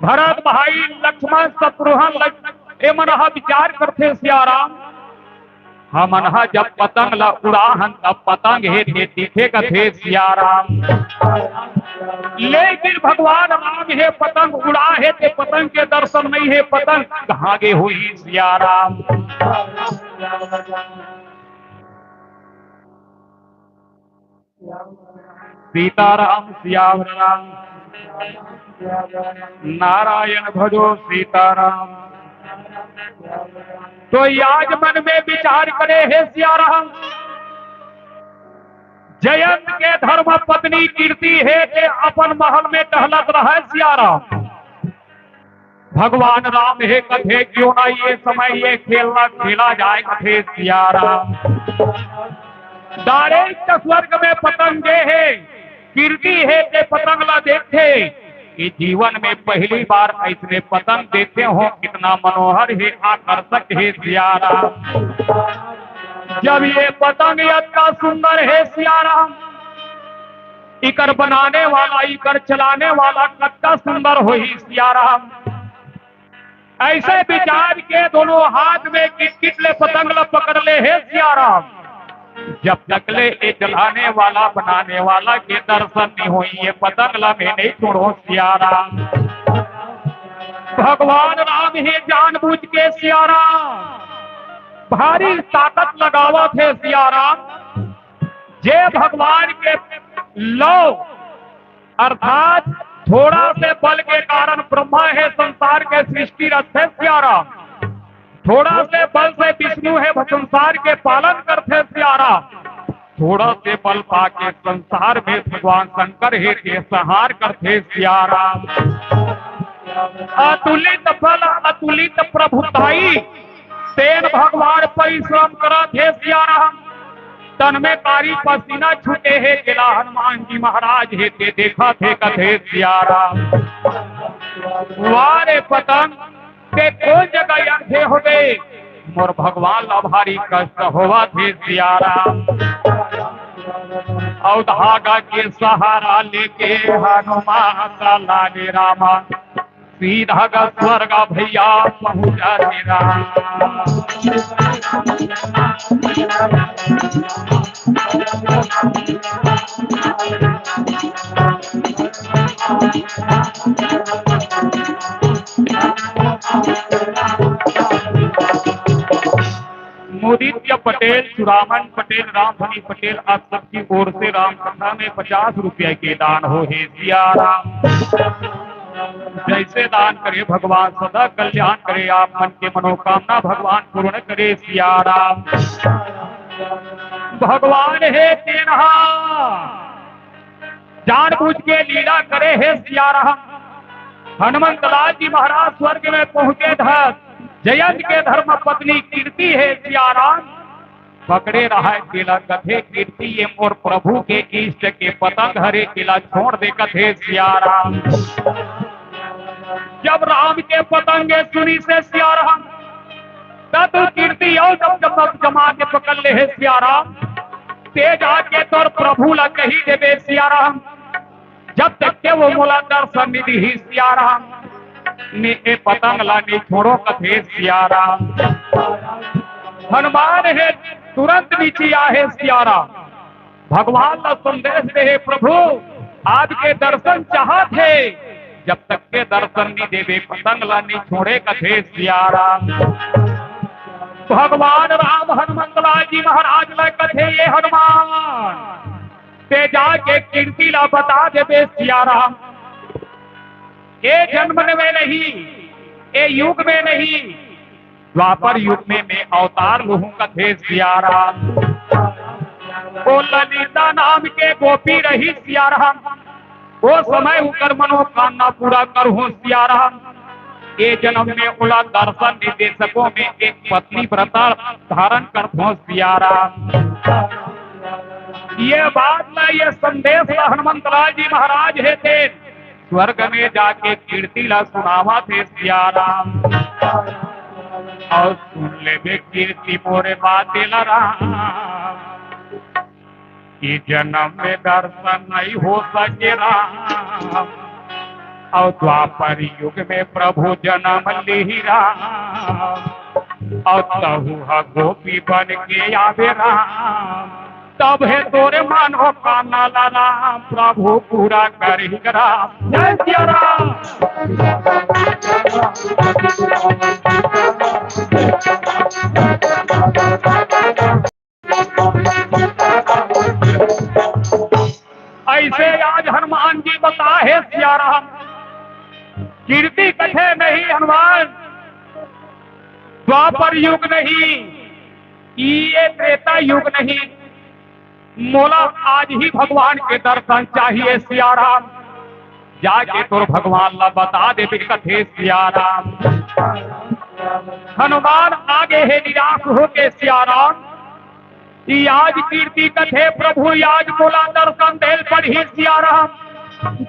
भरत भाई, लक्ष्मण, शत्रुघ्न, लक्ष्मण, ए मन ह विचार करथे सिया राम, हमन ह जब पतंग ला उड़ाहन तब पतंग हे ते दिखे कथे सिया राम। लेकिन भगवान राम हे पतंग उड़ा हे ते पतंग के दर्शन नहीं हे, पतंग कहाँ गे होही सिया राम। सीताराम सियावर राम, नारायण भजो सीताराम। तो आज मन में विचार करे हे सिया राम, जयंत के धर्म पत्नी कीर्ति हे ते अपन महल में टहलत रहे सिया राम। भगवान राम हे कथे क्यों ना ये समय ये खेलना खेला जाए कथे सिया राम। डायरेक्ट स्वर्ग में पतंग हे, कीर्ति हे ते पतंग ला देखथे कि जीवन में पहली बार ऐसने पतंग देखे हों, कितना मनोहर हे, आकर्षक हे सिया राम। जब ये पतंग अतना सुंदर हे सिया राम, इकर बनाने वाला, इकर चलाने वाला कतना सुंदर होही सिया राम। ऐसे विचार के दोनों हाथ में किटकिट ले पतंग ला पकड़ ले हे सिया राम। जब तक ले ये चलाने वाला, बनाने वाला के दर्शन नहीं होही, ये पतंग ला मैं नहीं छोड़ों सिया राम। भगवान राम हे जानबूझ के सिया राम भारी ताकत लगावत हे सिया राम। जे भगवान के लव अर्थात थोड़ा से बल के कारण ब्रह्मा हे संसार के सृष्टि रचथे सिया राम, थोड़ा से बल से विष्णु हे संसार के पालन करथे सिया राम, थोड़ा से बल पाके संसार में भगवान शंकर हे के संहार करथे सिया राम। अतुलित बल अतुलित प्रभुताई, तेन भगवान परिश्रम करत हे सिया राम। तन में कारी पसीना छूटे हे, जेला हनुमान जी महाराज हे ते देखत हे कथे सिया राम। वाह रे पतंग, ते कोन जगह अंधे होगे, मोर भगवान ला भारी कष्ट होवत हे सिया राम। अउ धागा के सहारा लेके हनुमान लाले रामा, सीधा ग स्वर्ग भैया पहुँचा दे राम। आदित्य पटेल, सुरामन पटेल, रामधनी पटेल, आप सबकी ओर से राम कथा में पचास रुपया के दान हो हे सिया राम। जैसे दान करे भगवान सदा कल्याण करे, आप मन के मनोकामना भगवान पूर्ण करे सिया राम। भगवान हे तेनहा जानबूझ के लीला करे हे सिया राम। हनुमंत लाल जी महाराज स्वर्ग में पहुंचे धस जयंत के धर्म पत्नी कीर्ति हे सिया राम। पकड़े रहा तेला कथे कीर्ति, ये मोर प्रभु के इष्ट के पतंग हरे, तेला छोड़ दे कथे सिया राम। जब राम के पतंग सुनी से सिया राम, तब कीर्ति अउ जब जब जमा के पकड़ ले हे सिया राम, ते जाके तोर प्रभु ला कही देबे सिया राम, जब तक के वो मोला दर्शन नइ दिही सिया राम, ने ए पतंग ला नइ छोड़ों कथे सिया राम। हनुमान हे तुरंत नीचे आहे सिया राम, भगवान ला संदेश दे हे, प्रभु आज के दर्शन चाहत हे, जब तक के दर्शन नइ देबे पतंग ला नइ छोड़े कथे सिया राम। भगवान राम हनुमंत लाल जी महाराज ला कथे, ये हनुमान, ते जाके कीर्ति ला बता देबे सिया राम। ए जन्म में नहीं, ए युग में नहीं, द्वापर युग में मैं अवतार लूहूं कथे सिया राम। ओ ललिता नाम के गोपी रही सिया राम, ओ समय उकर मनोकामना पूरा करहूं सिया राम। ए जन्म में ओला दर्शन नइ दे सकों, मैं एक पत्नी व्रता धारण करथों सिया राम। ये बात ला, ये संदेश ला हनुमंत लाल जी महाराज हे तेन स्वर्ग में जाके कीर्ति ला सुनावत हे सिया राम। अउ सुन लेबे कीर्ति मोरे बाते ला राम, कि जन्म में दर्शन नइ हो सके राम, अउ द्वापर युग में प्रभु जन्म लिही राम, अउ तहु ह गोपी बन के आबे राम, तभे तोरे मनोकामना ला राम प्रभु पूरा करही राम। जय सिया राम। अइसे आज हनुमान जी बताहे सिया राम, कीर्ति कथे नहीं हनुमान, द्वापर युग नहीं, ये त्रेता युग नहीं, मोला आज ही भगवान के दर्शन चाहिए सिया राम। जाके तोर भगवान ला बता देबे कथे सिया राम। हनुमान आगे हे निराश होके सिया राम, कि आज कीर्ति कथे प्रभु, आज मोला दर्शन देल पड़ही सिया राम।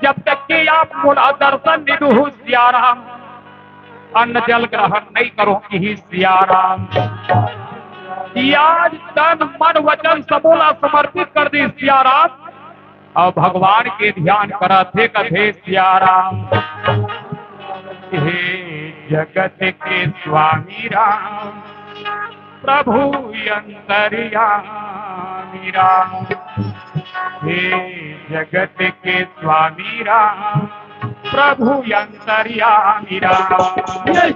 जब तक के आप मोला दर्शन नइ दुहू सिया राम, अन्न जल ग्रहण नइ करों किही सिया राम। कि आज तन मन वचन सबो ला समर्पित कर दिस सिया राम। अउ भगवान के ध्यान करत हे कथे सिया राम। हे जगत के स्वामी राम, प्रभु अंतर्यामी राम, हे जगत के स्वामी राम, प्रभु अंतर्यामी राम। हे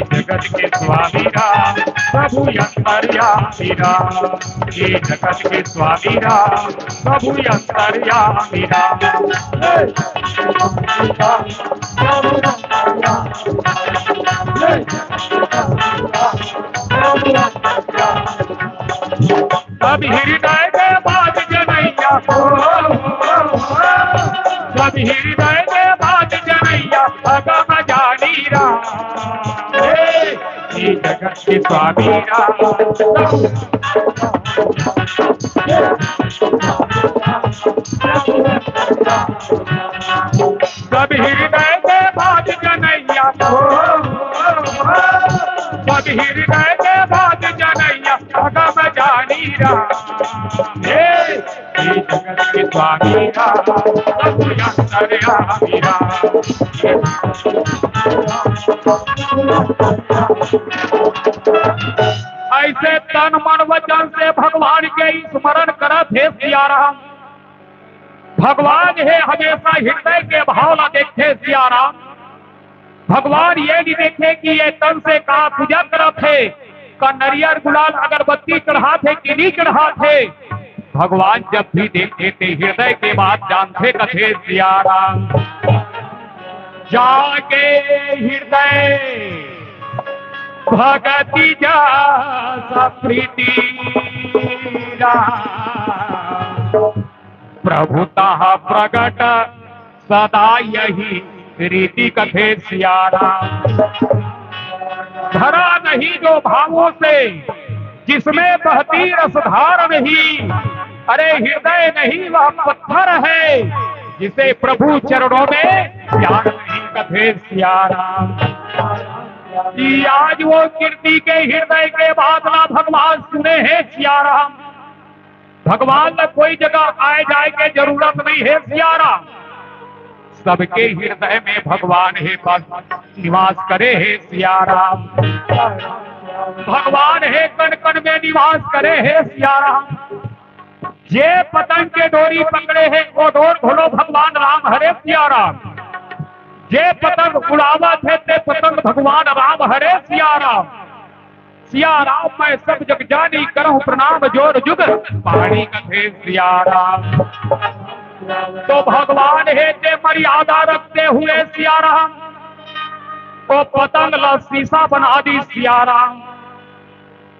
जगत के स्वामी राम, प्रभु अंतर्यामी राम, हे जगत के स्वामी राम, प्रभु अंतर्यामी राम। सब हृदय में बात जनैया, सब हृदय में बात जनैया, अगम जानी राम। हे, हे जगत के स्वामी राम। सब हृदय में बात जनैया, सब हृदय में बात जनैया, अगम जानी राम। हे, हे जगत के स्वामी राम, सब अंतर्यामी राम। अइसे तन मन वचन से भगवान के स्मरण करत हे सिया राम। भगवान हे हमेशा हृदय के भाव ला देखथे सिया राम। भगवान ये नहीं देखे कि ये तन से का पूजा करत हे, का नरियर गुलाल अगरबत्ती चढ़ात हे कि नहीं चढ़ात हे। भगवान जब भी देखथे ते हृदय के बात जानथे कथे सिया राम। जागे हृदय भगति जा प्रीति राम। प्रभु तहाँ प्रगट सदा यही रीति कथे सिया राम। धरा नहीं जो भावों से जिसमें बहती रसधार नहीं, अरे हृदय नहीं वह पत्थर है जिसे प्रभु चरणों में प्यार नहीं कथे सिया राम। कि आज वो कीर्ति के हृदय के बात ला भगवान सुने हे सिया राम। भगवान ला कोई जगह आए जाए के जरूरत नहीं हे सिया राम। सबके हृदय में भगवान हे बस निवास करे हे सिया राम। भगवान हे कण कण में निवास करे हे सिया राम। जे पतंग के डोरी पकड़े हे वो डोर घोलो भगवान राम हरे सिया राम। जे पतंग उड़ावत हे ते पतंग भगवान राम हरे सिया राम। सिया राम मैं सब जग जानी करहूँ प्रणाम जोर जुग पाणी कथे सिया राम। तो भगवान हे ते मर्यादा रखते हुए सिया राम वो पतंग ला शीशा बना दी सिया राम।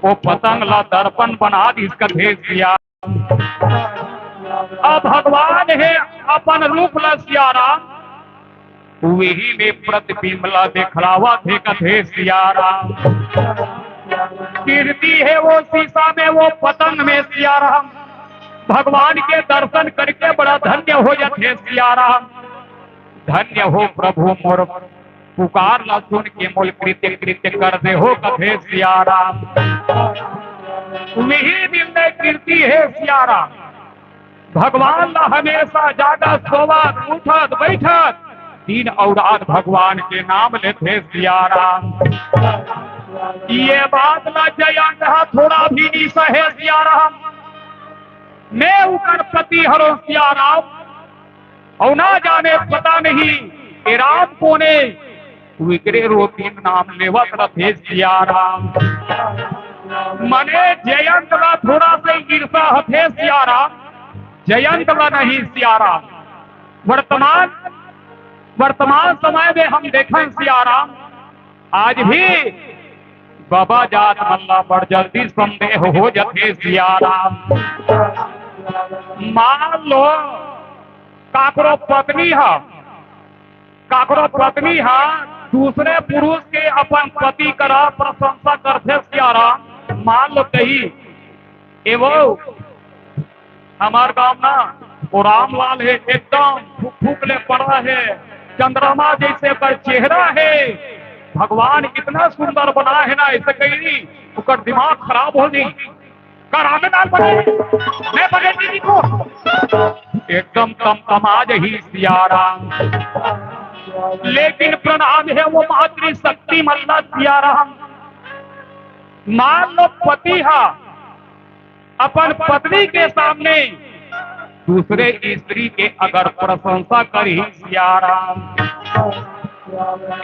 वो पतंग ला दर्पण बना दी कथे सिया। अब भगवान हे अपन रूप ला सिया राम। वही में प्रतिबिंब ला दिखलावत हे कथे सिया राम। कीर्ति हे वो शीशा में वो पतंग में सिया राम। भगवान के दर्शन करके बड़ा धन्य हो जाथे सिया राम। धन्य हो प्रभु मोर पुकार ला सुन के मोल कृत्य कृत्य कर दे हो कथे सिया राम। वही दिन में कीर्ति हे सिया राम। भगवान ला हमेशा जागत सोवत उठत बैठत दिन अउ रात भगवान के नाम लेथे सिया राम। ये बात ला जयंत हा थोड़ा भी नहीं सहे सिया राम। मैं उकर पति हरो सिया राम। अउ ना जाने पता नहीं ये राम कोने विकरे रोपिन नाम लेवत रथे सिया राम। मने जयंत ला थोड़ा से ईर्षा हथे सिया राम। जयंत ला नहीं सिया राम। वर्तमान वर्तमान समय में हम देखन सिया राम आज भी बाबा जात मन ला बड़ जल्दी संदेह हो जथे सिया राम। मान लो काकरो पत्नी हा काकरो पत्नी हा दूसरे पुरुष के अपन पति करा प्रशंसा करथे सिया राम। मान लो कही ए वो हमार गांव ना वो रामलाल हे एकदम फूक फूक ले पड़ा हे। चंद्रमा जैसे ओकर चेहरा हे। भगवान इतना सुंदर बना हे ना ऐसे कही नहीं ओकर दिमाग खराब हो जाई। का रामलाल बने मैं बने दीदी को एकदम तमतमा जही सिया राम। लेकिन प्रणाम हे वो मातृ शक्ति मल्ला सिया राम। मान लो पति हा अपन पत्नी के सामने दूसरे स्त्री के अगर प्रशंसा करी सिया राम।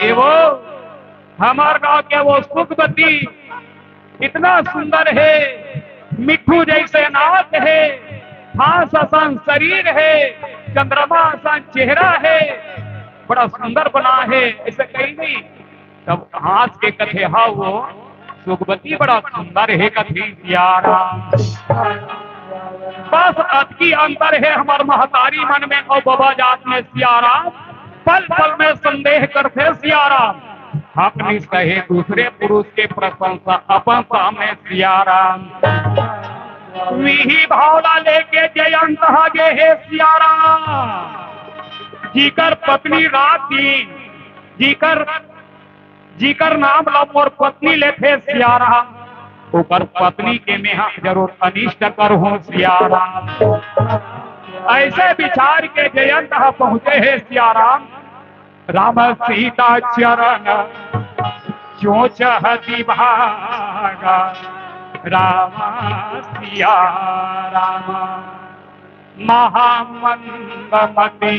ए वो हमार गांव के वो सुखवती इतना सुंदर हे। मिट्ठू जैसे नाक हे। फांस असन शरीर हे। चंद्रमा असन चेहरा हे। बड़ा सुंदर बना हे ऐसे कही नहीं। तब हांस के कथे हा वो सुखवती बड़ा सुंदर हे कथे सिया राम। बस अतकी अंतर हे हमार महतारी मन में अउ बबा जात में सिया राम। पल पल में संदेह करथे सिया राम। हक नहीं सहे दूसरे पुरुष के प्रशंसा अपन सामने सिया राम। विही भावना लेके जयंत हा गे हे सिया राम। जिकर पत्नी रात दिन जिकर जिकर नाम ला मोर पत्नी लेथे सिया राम। ओकर पत्नी के मेहा जरूर अनिष्ट करहूँ सिया राम। ऐसे विचार के जयंत हा पहुंचे हे सिया राम। राम सीता चरण जो चहती भागा राम सिया राम। महामंदमति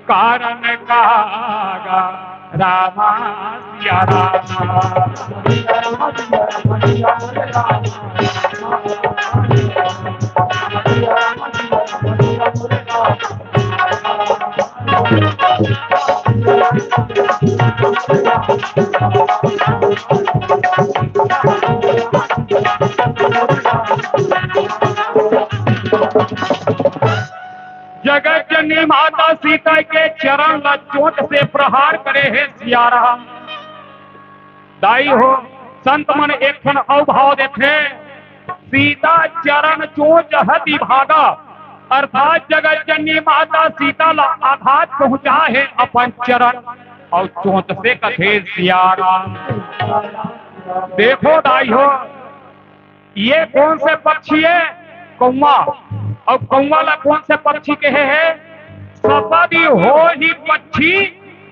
कारण कागा रामा सिया रामा। जगत जननी माता सीता के चरण ला चोंच से प्रहार करे हे सिया राम। दाई हो, संत मन एक ठन अउ भाव देथे, सीता चरण चोंच हति भागा, अर्थात जगत जननी माता सीता ला आघात पहुंचा हे अपन चरण अउ चोंच से कथे सिया राम। देखो दाई हो, ये कौन से पक्षी हे? कौवा। अउ कौवा ला कौन से पक्षी कहे हे? सपदी हो ही पक्षी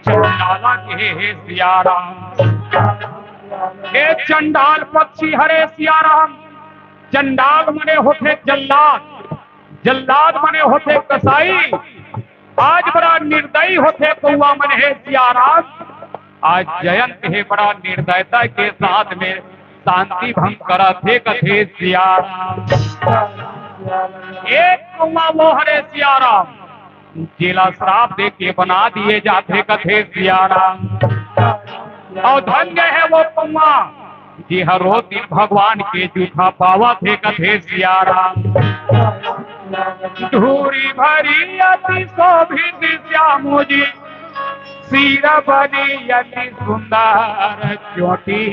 चंडाला कहे हे सिया राम। हे चंडाल पक्षी हरे सिया राम। चंडाल मने होथे जल्लाद, जल्लाद मने होथे कसाई। आज बड़ा निर्दयी होथे कौवा मन हे सिया राम। आज जयंत हे बड़ा निर्दयता के साथ में शांति भंग करत हे कथे सिया राम। एक कौवा वो हरे सिया राम, जेला श्राप दे के बना दिए जाथे कथे सिया राम। अउ धन्य हे वो कौवा, जे हर रोज दिन भगवान के जूठा पावत हे कथे सिया राम। धूरी भरी अति शोभित श्याम जी, सिर बनी अति सुंदर चोटी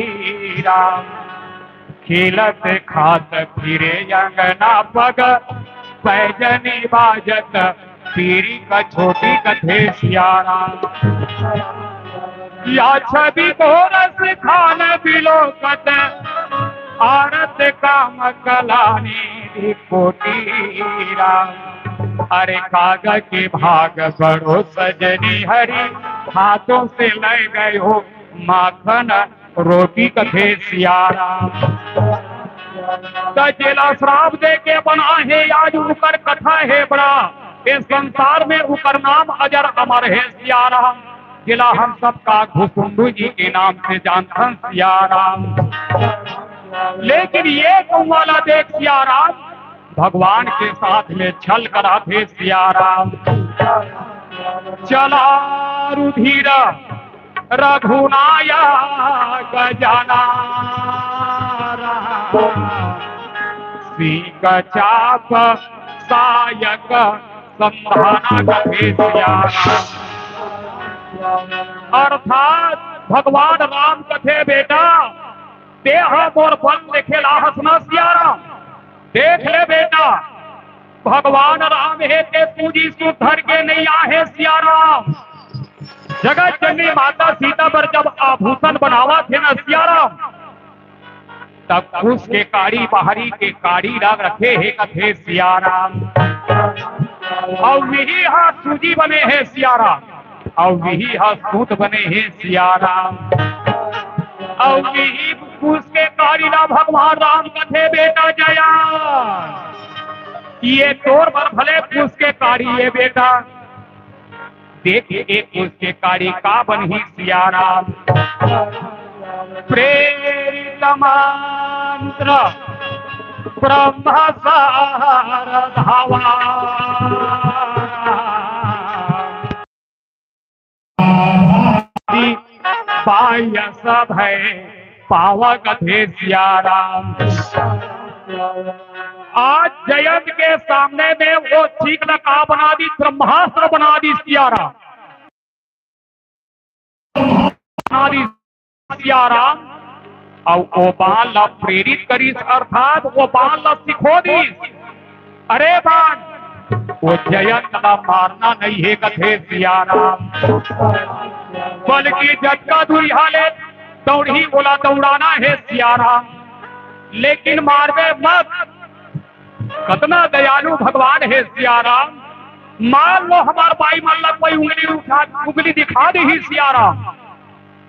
राम। खेलत खात फिरे अंगना पग, पैजनी बाजत पीरी का छोटी कथे सिया राम। या छवि को रस खान बिलोकत, आरत काम कलानी कोटी राम। अरे काग के भाग बड़ो सजनी हरी, हाथों से ले गए हो माखन रोटी कथे सिया राम। त जेला श्राप दे के बना हे, आज उकर कथा हे बड़ा, इस संसार में उकर नाम अजर अमर हे सिया राम। जेला हम सब काग भुसुंडू जी के नाम से जानथन सिया राम। लेकिन ये कौवा ला देख सिया राम, भगवान के साथ में छल कराथे सिया राम। चला रुधिर रघुनायक जाना, सीक चाप सायक संधाना कथे सिया राम। अर्थात भगवान राम कथे, बेटा, तेहा मोर बल देखे ला हस ना सिया राम। देख ले बेटा, भगवान राम हे ते पूंजी सुधर के नहीं आहे सिया राम। जगत जननी माता सीता बर जब आभूषण बनावत हे ना सिया राम, तब कुश के काड़ी बाहरी के काड़ी ला रखे हे कथे सिया राम। अउ मिही हा सूजी बने हे सिया राम, अउ मिही हा सूत बने हे सिया राम। अउ मिही कुश के काड़ी ला भगवान राम कथे, बेटा जया, ये तोर बर भले कुश के काड़ी हे बेटा, देख एक उसके काड़ी का बनही सिया राम। प्रेरित मंत्र ब्रह्म सारधावा, बायस भय पावा कथे सिया राम। आज जयंत के सामने में वो चीख ला का बना दी, ब्रह्मास्त्र बना दी सिया राम, बना दी सिया राम। अउ वो बाण ला प्रेरित करिस, अर्थात वो बाण ला सिखो दीस। अरे बाण, वो जयंत ला मारना नहीं हे कथे सिया राम, बल्कि जतका दूरिहा ले दौड़ही ओला दौड़ाना हे सिया राम, लेकिन मारबे मत। कतना दयालु भगवान हे सिया राम। मान लो हमार बाई मन ला कोई उंगली उठा, उंगली दिखा दीही सिया राम,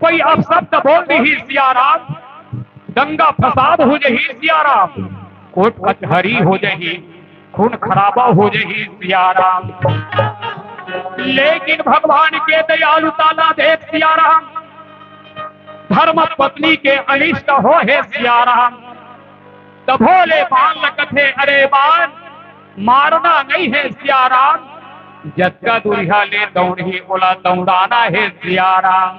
कोई अपशब्द बोल दीही सिया राम, दंगा फसाद हो जही सिया राम, कोर्ट कचहरी हो जही। खून खराबा हो जाही सिया राम। लेकिन भगवान के दयालुता ला देख सिया राम, धर्म पत्नी के अनिष्ट हो हे सिया राम। तभो ले बान ल कथे, अरे बान, मारना नहीं हे सिया राम, जतका दूरिहा ले दौड़ही ओला दौड़ाना हे सिया राम।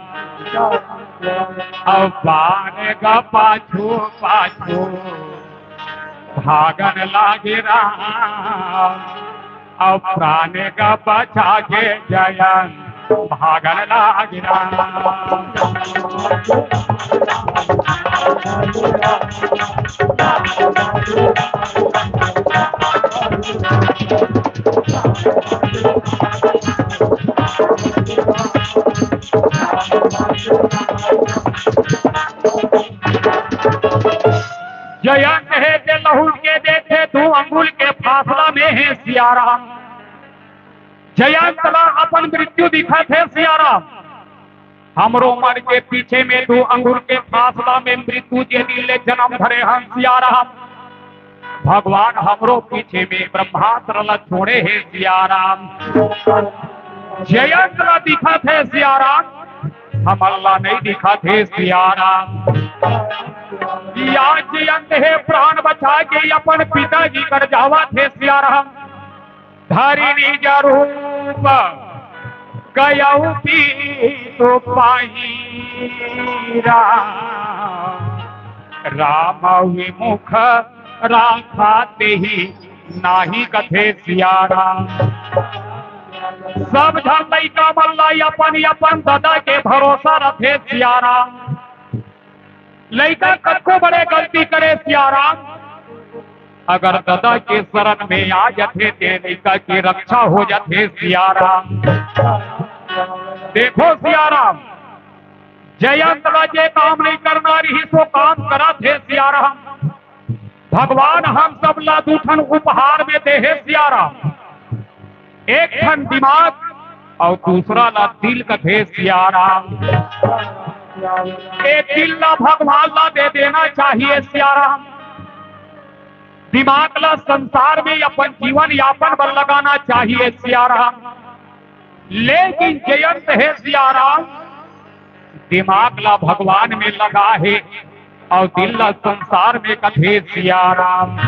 अब बान ग पाछू पाछू भागन लागे राम, अब प्राण ग बचा के जयंत भागन लागे राम। जयंत हे ते लहुट के देखे, दू अंगुल के फासला में हे सिया राम। जयंत ला अपन मृत्यु दिखत हे सिया राम। हमरो मन के पीछे में दू अंगुल के फासला में मृत्यु जे दिन ले जन्म धरे हन सिया राम। भगवान हमरो पीछे में ब्रह्मास्त्र ला छोड़े हे सिया राम। जयंत ला दिखत हे सिया राम, हमन ला नहीं दिखत हे सिया राम। या जयंत हे प्राण बचा के अपन पिताजी कर जावत हे सिया राम। धरि निज रूप कयउ पीतु पाही राम, राम विमुख राखा तेहि नाहीं कथे सिया राम। सब झन लइका मन ला अपन अपन ददा के भरोसा रथे सिया राम। लइका कतको बड़े गलती करे सिया राम, अगर ददा के शरण में आ जाथे ते लइका के रक्षा हो जाथे सिया राम। देखो सिया राम, जयंत ला जे काम नहीं करना रहिस वो काम करत हे सिया राम। भगवान हम सब ला दू ठन उपहार में दे हे सिया राम, एक ठन दिमाग अउ दूसरा ला दिल कथे सिया राम। ए दिल ला भगवान ला दे देना चाहिए सिया राम। दिमाग ला संसार में अपन जीवन यापन बर लगाना चाहिए सिया राम। लेकिन जयंत हे सिया राम, दिमाग ला भगवान में लगा हे अउ दिल ला संसार में कथे सिया राम।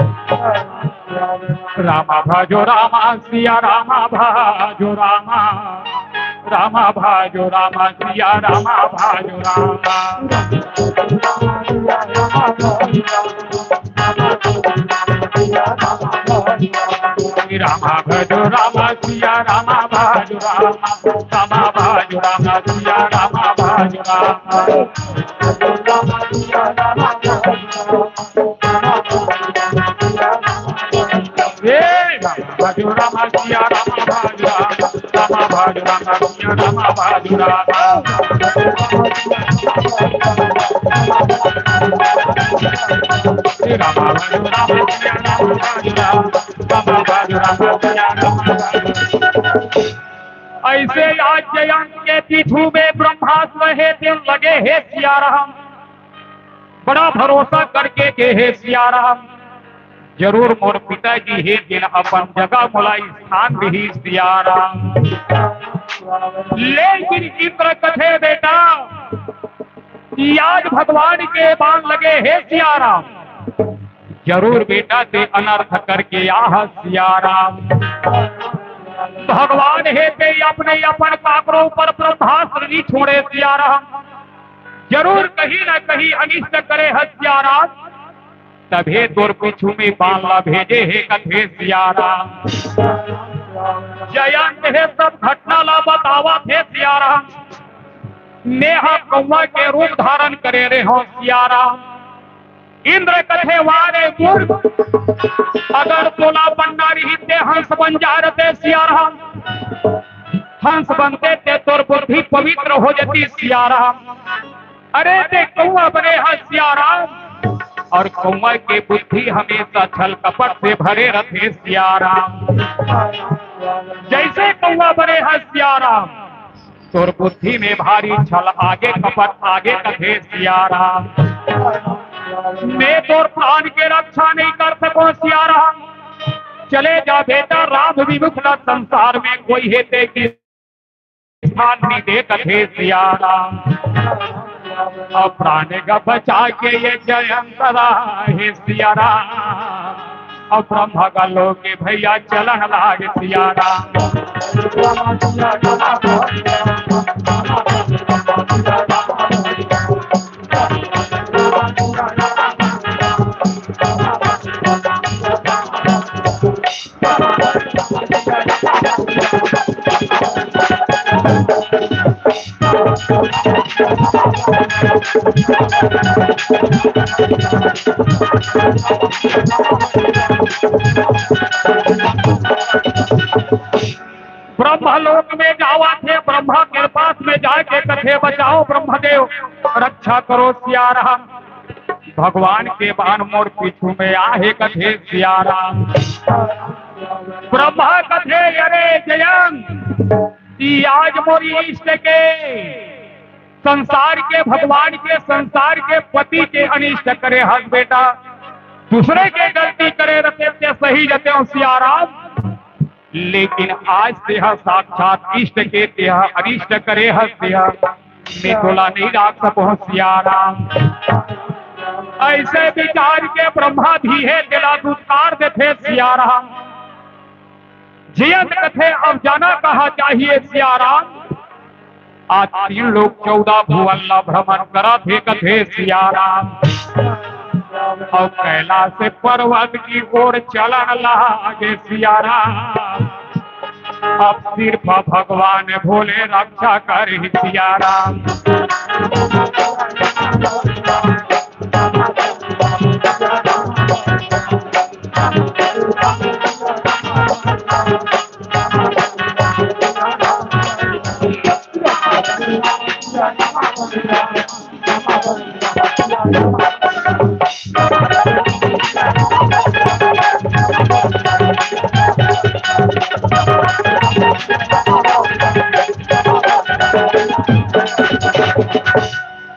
राम भजो राम सिया राम भजो राम, राम भजो राम सिया राम भजो राम। राम भजो राम सिया राम भजो राम, राम भजो राम सिया राम भजो राम। ए राम भजो राम सिया राम भजो राम, राम भजो राम सिया राम भजो राम। राम भजो राम सिया राम भजो राम, राम भजो राम सिया राम भजो राम। अइसे आज जयंत के पीठू में ब्रह्मास्त्र हे तेन लगे हे सिया राम। बड़ा भरोसा करके गे हे सिया राम, जरूर मोर पिताजी हे तेन अपन जगह मोला स्थान दिही सिया राम। लेकिन इंद्र कथे बेटा, कि आज भगवान के बाण लगे हे सिया राम, जरूर बेटा ते अनर्थ करके आह सिया राम। भगवान हे ते अपने अपन काकरो ऊपर ब्रह्मास्त्र नहीं छोड़े सिया राम, जरूर कहीं ना कहीं अनिष्ट करे ह सिया राम। तभे तोर पीछू में बाण ला भेजे हे कथे सिया राम। जयंत हे सब घटना ला बतावत हे सिया राम। मेहा कौवा के रूप धारण करे रहे हो सिया राम। इंद्र कथे वारे मूर्ख, अगर तोला बनना रही ते हंस बन जा रहते सिया राम। हंस बनते ते तोर बुद्धि पवित्र हो जाती सिया राम। अरे ते कौवा बने ह सिया राम, और कौवा के बुद्धि हमेशा छल कपट से भरे रहते सिया राम। जैसे कौवा बने ह सिया राम, तोर बुद्धि में भारी छल आगे कपट आगे कथे सिया राम। मैं तोर प्राण के रक्षा नहीं कर सको सिया राम, चले जा बेटा, राम विमुख ला संसार में कोई हे ते की स्थान नइ दे कथे सिया राम। अब प्राण ग बचा के ये जयंत राहे सिया राम। अब ब्रह्मा ग लोक के भैया चलन लागे सिया राम। ब्रह्मलोक में जावत हे, ब्रह्मा के पास में जाके कथे, "बचाओ ब्रह्मदेव, रक्षा करो सिया राम, भगवान के बाण मोर पीछू में आहे," कथे सिया राम। ब्रह्मा कथे, "अरे जयंत, ई आज मोर इष्ट के, संसार के भगवान के, संसार के पति के अनिष्ट करे हस बेटा, दूसरे के गलती करे रहते ते सही जते हो सिया राम, लेकिन आज तेहा साक्षात इष्ट के तेहा अनिष्ट करे हस तेहा, मैं तोला नहीं राख सको सिया राम।" ऐसे विचार के ब्रह्मा भी हे तेला दुत्कार देथे सिया राम। जयंत कथे, "अब जाना कहाँ चाहिए सिया राम?" आज तीन लोक चौदह भुवन ला भ्रमण करत हे कथे सिया राम। अउ कैलाश पर्वत की ओर चलन लागे सिया राम। अब सिर्फ भगवान भोले रक्षा करही सिया राम।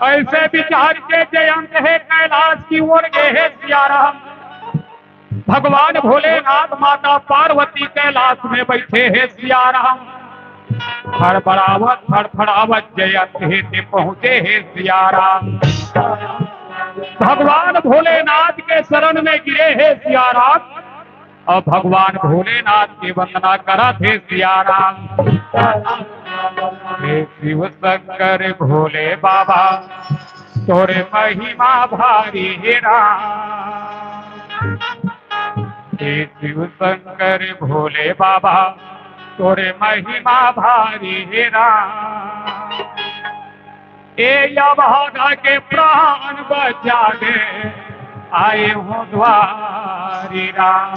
ऐसे विचार के जयंत हे कैलाश की ओर गे हे सिया राम। भगवान भोलेनाथ, माता पार्वती कैलाश में बैठे हे सिया राम। हड़बड़ावत फड़फड़ावत जयंत हे ते पहुंचे हे सिया राम। भगवान भोलेनाथ के शरण में गिरे हे सिया राम। अउ भगवान भोलेनाथ के वंदना करत हे सिया राम। हे शिव शंकर भोले बाबा, तोरे महिमा भारी हे राम। हे शिव शंकर भोले बाबा, तोरे महिमा भारी हे राम। ए अभागा के प्राण बचा दे, आए हो द्वारी राम।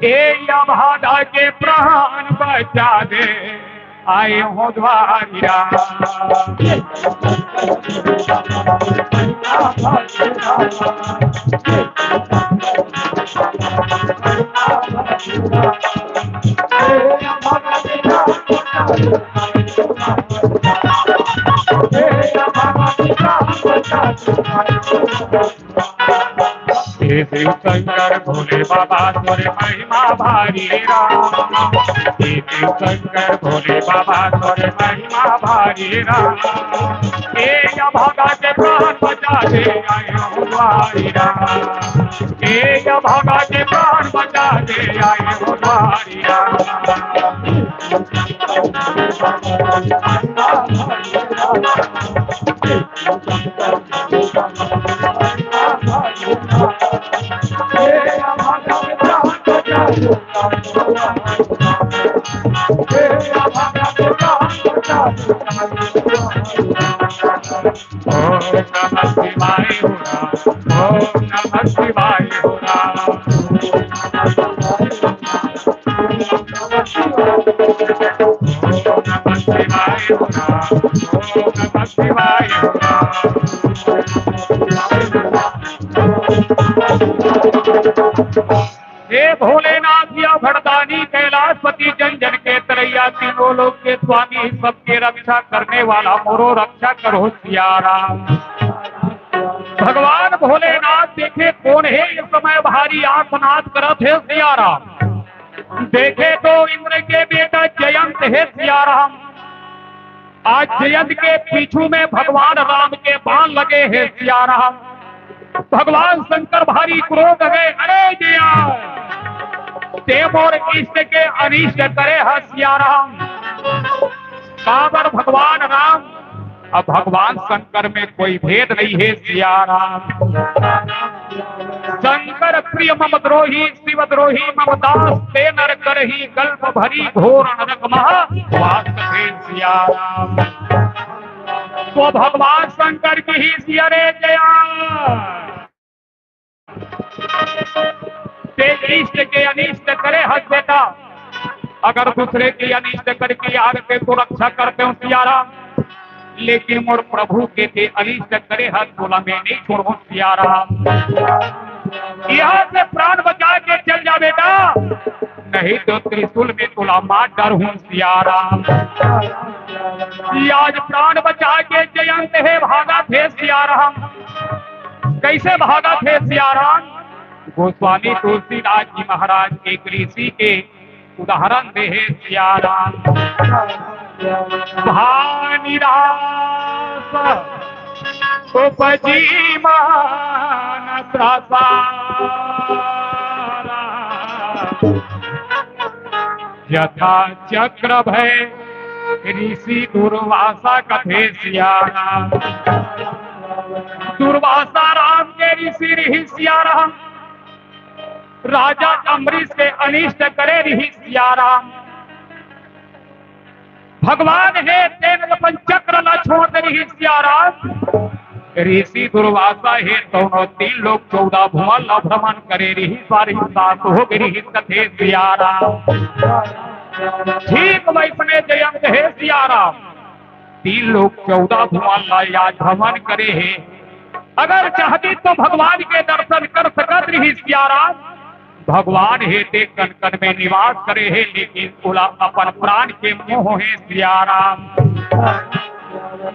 ए अभागा के प्राण बचा दे, आए हो द्वारी राम। हे शिव शंकर भोले बाबा तोरे महिमा भारी राम। हे शिव शंकर भोले बाबा तोरे महिमा भारी राम। हे अभागा के प्राण बचा दे आए हो द्वारी राम। हे अभागा के प्राण बचा दे आए हो द्वारी राम। ओम नमः शिवाय हो राम, ओम नमः शिवाय हो राम। ओम नमः शिवाय हो राम, ओम नमः शिवाय हो राम। हे भोलेनाथ या भरदानी कैलाशपति जन जन के तरैया तीनों लोक के स्वामी सबके रक्षा करने वाला मोरो रक्षा करो सिया राम। भगवान भोलेनाथ देखे कोन हे, इस समय भारी आर्तनाद करत हे सिया राम। देखे तो इंद्र के बेटा जयंत हे सिया राम। आज जयंत के पीछू में भगवान राम के बाण लगे हे सिया राम। भगवान शंकर भारी क्रोध हे, अरे जयंत, ते मोर इष्ट के अनिष्ट करे हस सिया राम। काबर भगवान राम, अब भगवान शंकर में कोई भेद नहीं हे सिया राम। शंकर प्रिय मम द्रोही, शिव द्रोही मम दास, ते नर करही कल्प भरी, घोर नरक महा वास हे सिया राम। तो भगवान शंकर की ही सिया रे जया। ते इष्ट के अनिष्ट करे हस बेटा, अगर दूसरे के अनिष्ट करके आग के तो रक्षा करते हो सिया राम, लेकिन मोर प्रभु के ते अनिष्ट करे हस, तोला मैं नहीं छोड़हूं सिया राम। यहाँ से प्राण बचा के चल जा बेटा, नहीं तो त्रिशूल में तोला मार डारहूं सिया राम। ये आज प्राण बचा के जयंत हे भागत हे सिया राम। कैसे भागत हे सिया राम? गोस्वामी तुलसीदास जी महाराज एक ऋषि के उदाहरण दे हे सिया राम। भानिरास उपजी मान त्रासा राम। यथा चक्र भय ऋषि दुर्वासा कथे सिया राम। दुर्वासा राम के ऋषि रिहिस सिया राम। राजा अम्बरीश के अनिष्ट करे रिहिस सिया राम। भगवान हे तेन अपन चक्र ला छोड़ दे रिहिस सिया राम। ऋषि दुर्वासा हे दोनों तीन लोक चौदह भुवन ला भ्रमण करे रिहिस, बारिश सात हो गई रिहिस कथे सिया राम। ठीक वैसने जयंत हे सिया राम। तीन लोक चौदह भुवन ला आज भ्रमण करे हे। अगर चाहती तो भगवान के दर्शन कर सकत रिहिस सिया राम। भगवान हे ते कन कन में निवास करे हे, लेकिन ओला अपन प्राण के मोह हे सिया राम।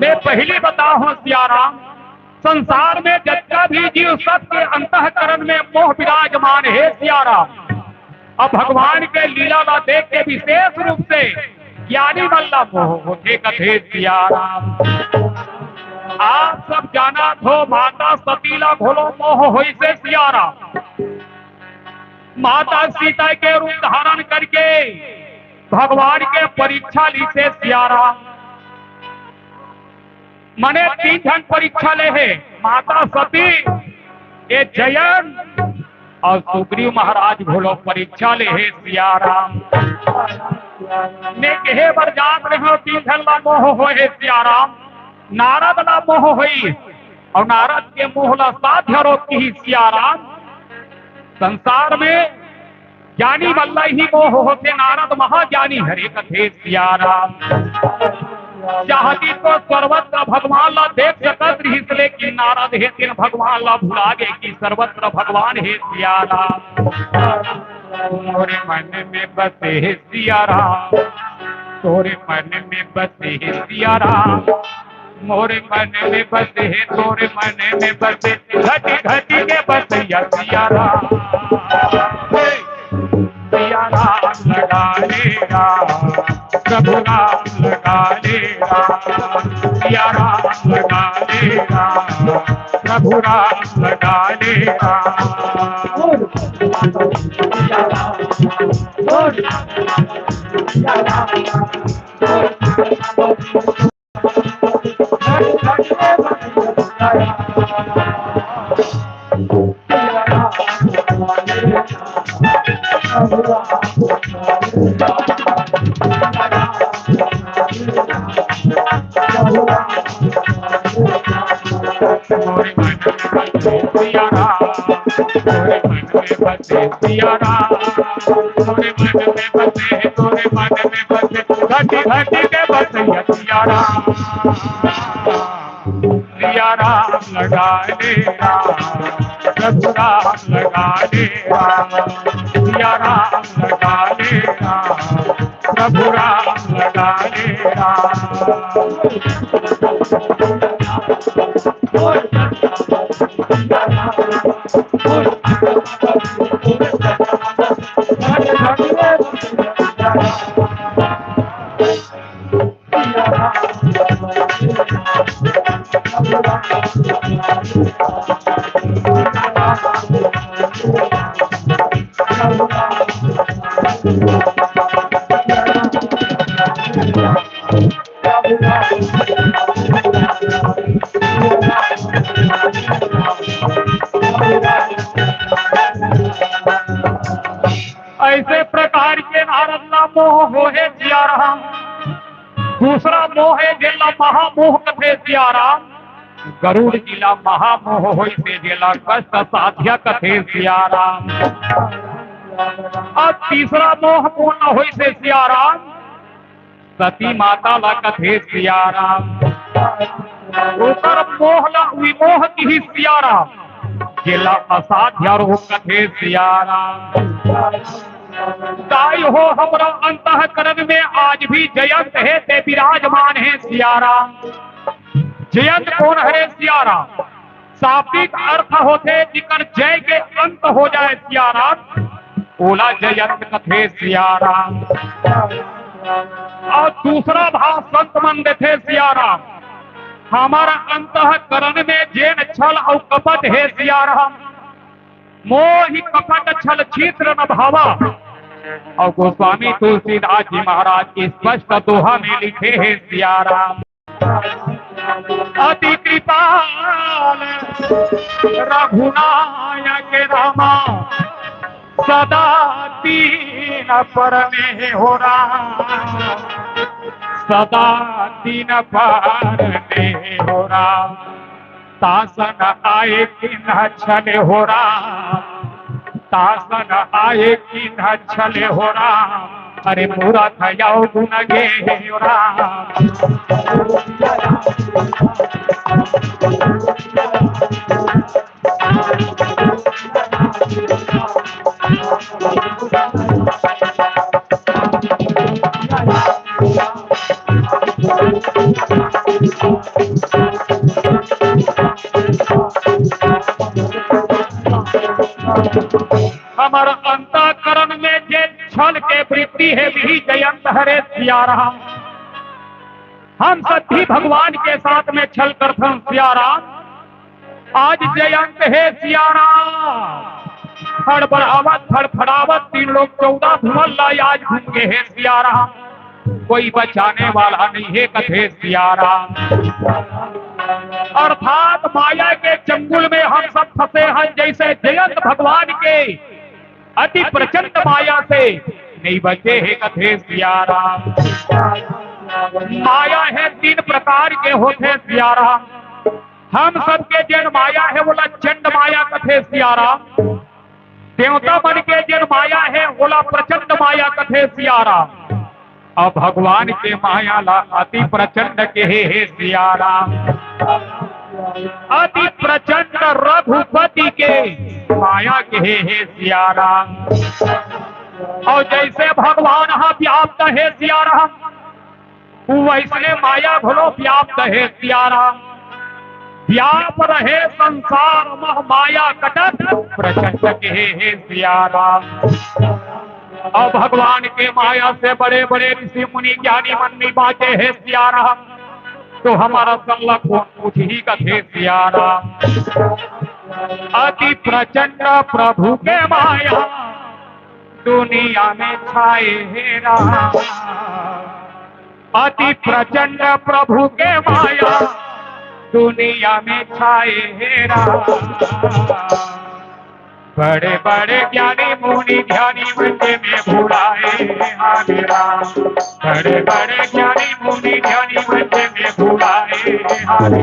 मैं पहली बताहूं सिया राम, संसार में जतका भी जीव सबके अंतःकरण में मोह विराजमान हे सिया राम। अब भगवान के लीला ला देख के विशेष रूप से ज्ञानी मन ला मोह होथे कथे सिया राम। आप सब जानत हो माता सती ला घलो मोह होइसे सिया राम। माता सीता के रूप धारण करके भगवान के परीक्षा लीसे सिया राम। मने तीन झन परीक्षा ले हे, माता सती, ए जयंत अउ सुग्रीव महाराज घलो परीक्षा ले हे सिया राम। मैं कहे बर जात रहे हो, तीन झन ला मोह होए हे सिया राम। नारद ला मोह होई अउ नारद के मोह ला साध्य रोग किही सिया राम। संसार में ज्ञानी मन ला ही मोह होथे, नारद महाज्ञानी हरे कथे सिया राम। चाहती तो सर्वत्र भगवान ला देख सकत रिहिस, लेकिन नारद हे तेन भगवान ला भुला गे कि सर्वत्र भगवान हे सिया राम। तोरे मन में बसे हे सिया राम, तोरे मन में बसे हे सिया राम। मोरे मन में बसे हे, तोरे मन में बसे, घटी घटी के बसैया सिया राम। हे, सिया राम लगा ले राम, प्रभु राम लगा ले राम, सिया राम लगा ले राम, प्रभु राम लगा ले राम। सिया राम, तोरे मन में बसे सिया राम, तोरे मन में बसे, तोरे मन में बसे, घटी घटी के बसैया सिया राम। सिया राम लगा ले राम, प्रभु राम लगा ले राम, सिया राम लगा ले राम, प्रभु राम लगा ले राम। ऐसे प्रकार के नारद ला मोह होहे सिया राम। दूसरा मोह हे जेला महामोह कथे सिया राम। गरुड़ जी ला महामोह होइसे जेला कष्ट साध्य कथे सिया राम। अब तीसरा मोह पूर्ण होइसे सिया राम। सती माता ला कथे सिया राम। ओकर मोह ला विमोह किही सिया राम। जेला असाध्य रोग कथे सिया राम। ताई हो, हमरा अंतःकरण में आज भी जयंत हे, ते विराजमान हे सिया राम। जयंत कोन हरे सिया राम? शाब्दिक अर्थ होथे, जिकर जय के अंत हो जाए सिया राम, ओला जयंत कथे सिया राम। अउ दूसरा भाव संत मन देथे सिया राम, हमर अंतःकरण में जेन छल अउ कपट हे सिया राम, मोहि कपट छल छिद्र न भावा। अउ गोस्वामी तुलसीदास जी महाराज स्पष्ट दोहा में लिखे हे सिया राम। अति कृपाल रघुनायक रामा, सदा दीन पर में हो राम, सदा दीन पर में हो राम। तासन आए किन्ह छल हो राम, तासन आए किन्ह छल हो राम। अरे मूरत अउ गुन गे हो राम। हमर अंतःकरण में जे छल के वृत्ति हे, वही जयंत हरे सिया राम। हम सब भी भगवान के साथ में छल करथन सिया राम। आज जयंत हे सिया राम। हड़बड़ावत, फड़फड़ावत, तीन लोक चौदह भुवन ला आज घूम गे हे सिया राम। कोई बचाने वाला नहीं हे कथे सिया राम। अर्थात माया के चंगुल में हम सब फंसे हैं, जैसे जयंत भगवान के अति प्रचंड माया से नहीं बचे हे कथे सिया राम। माया हे तीन प्रकार के होथे सिया राम। हम सबके जेन माया हे, ओला चंड माया कथे सिया राम। देवता मन के जेन माया हे, ओला प्रचंड माया कथे सिया राम। अउ भगवान के माया ला अति प्रचंड कहे हे सिया राम। अति प्रचंड रघुपति के माया कहे हे सिया राम। अउ जैसे भगवान ह व्याप्त हे सिया राम, वैसने माया घलो व्याप्त हे सिया राम। व्याप रहे संसार मह माया कटत, प्रचंड कहे हे सिया राम। अउ भगवान के माया से बड़े बड़े ऋषि मुनि ज्ञानी मन नहीं बाँचे हे सिया राम। तो हमर सन ला कोन पूछही कथे सिया राम। अति प्रचंड प्रभु के माया दुनिया में छाए हे राम। अति प्रचंड प्रभु के माया दुनिया में छाए हे राम। बड़े बड़े ज्ञानी मुनि ध्यानी मन के में भुलाए हे राम। बड़े बड़े ज्ञानी मुनि ध्यानी मन के में भुलाए हे राम।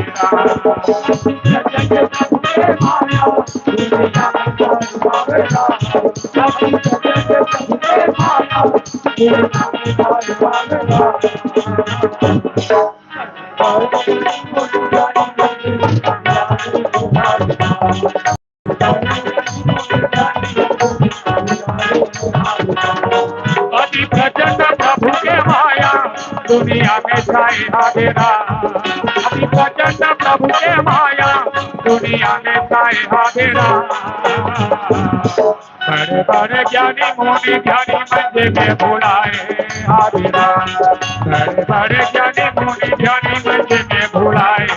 अति प्रचंड प्रभु के माया दुनिया में छाए हे राम। अति प्रचंड प्रभु के माया दुनिया में छाए हावे राम। बड़े बड़े ज्ञानी मुनि ध्यानी मंजे में भुलाए हावे राम। बड़े बड़े ज्ञानी मुनि ध्यानी मंजे में भुलाए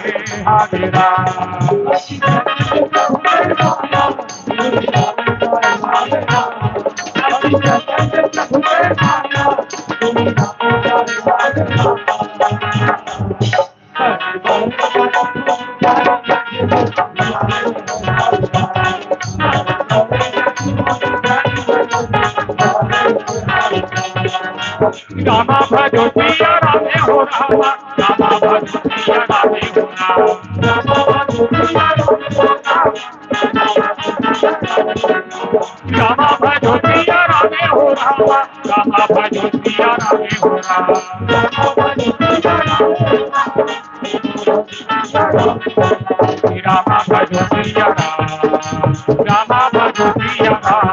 हावे राम। रामा भजो सिया रामे हो रामा, रामा भजो सिया रामे हो रामा। रामा भजो सिया रामे हो रामा, रामा भजो सिया रामे हो रामा। रामा भजो सिया राम, रामा भजो सिया राम।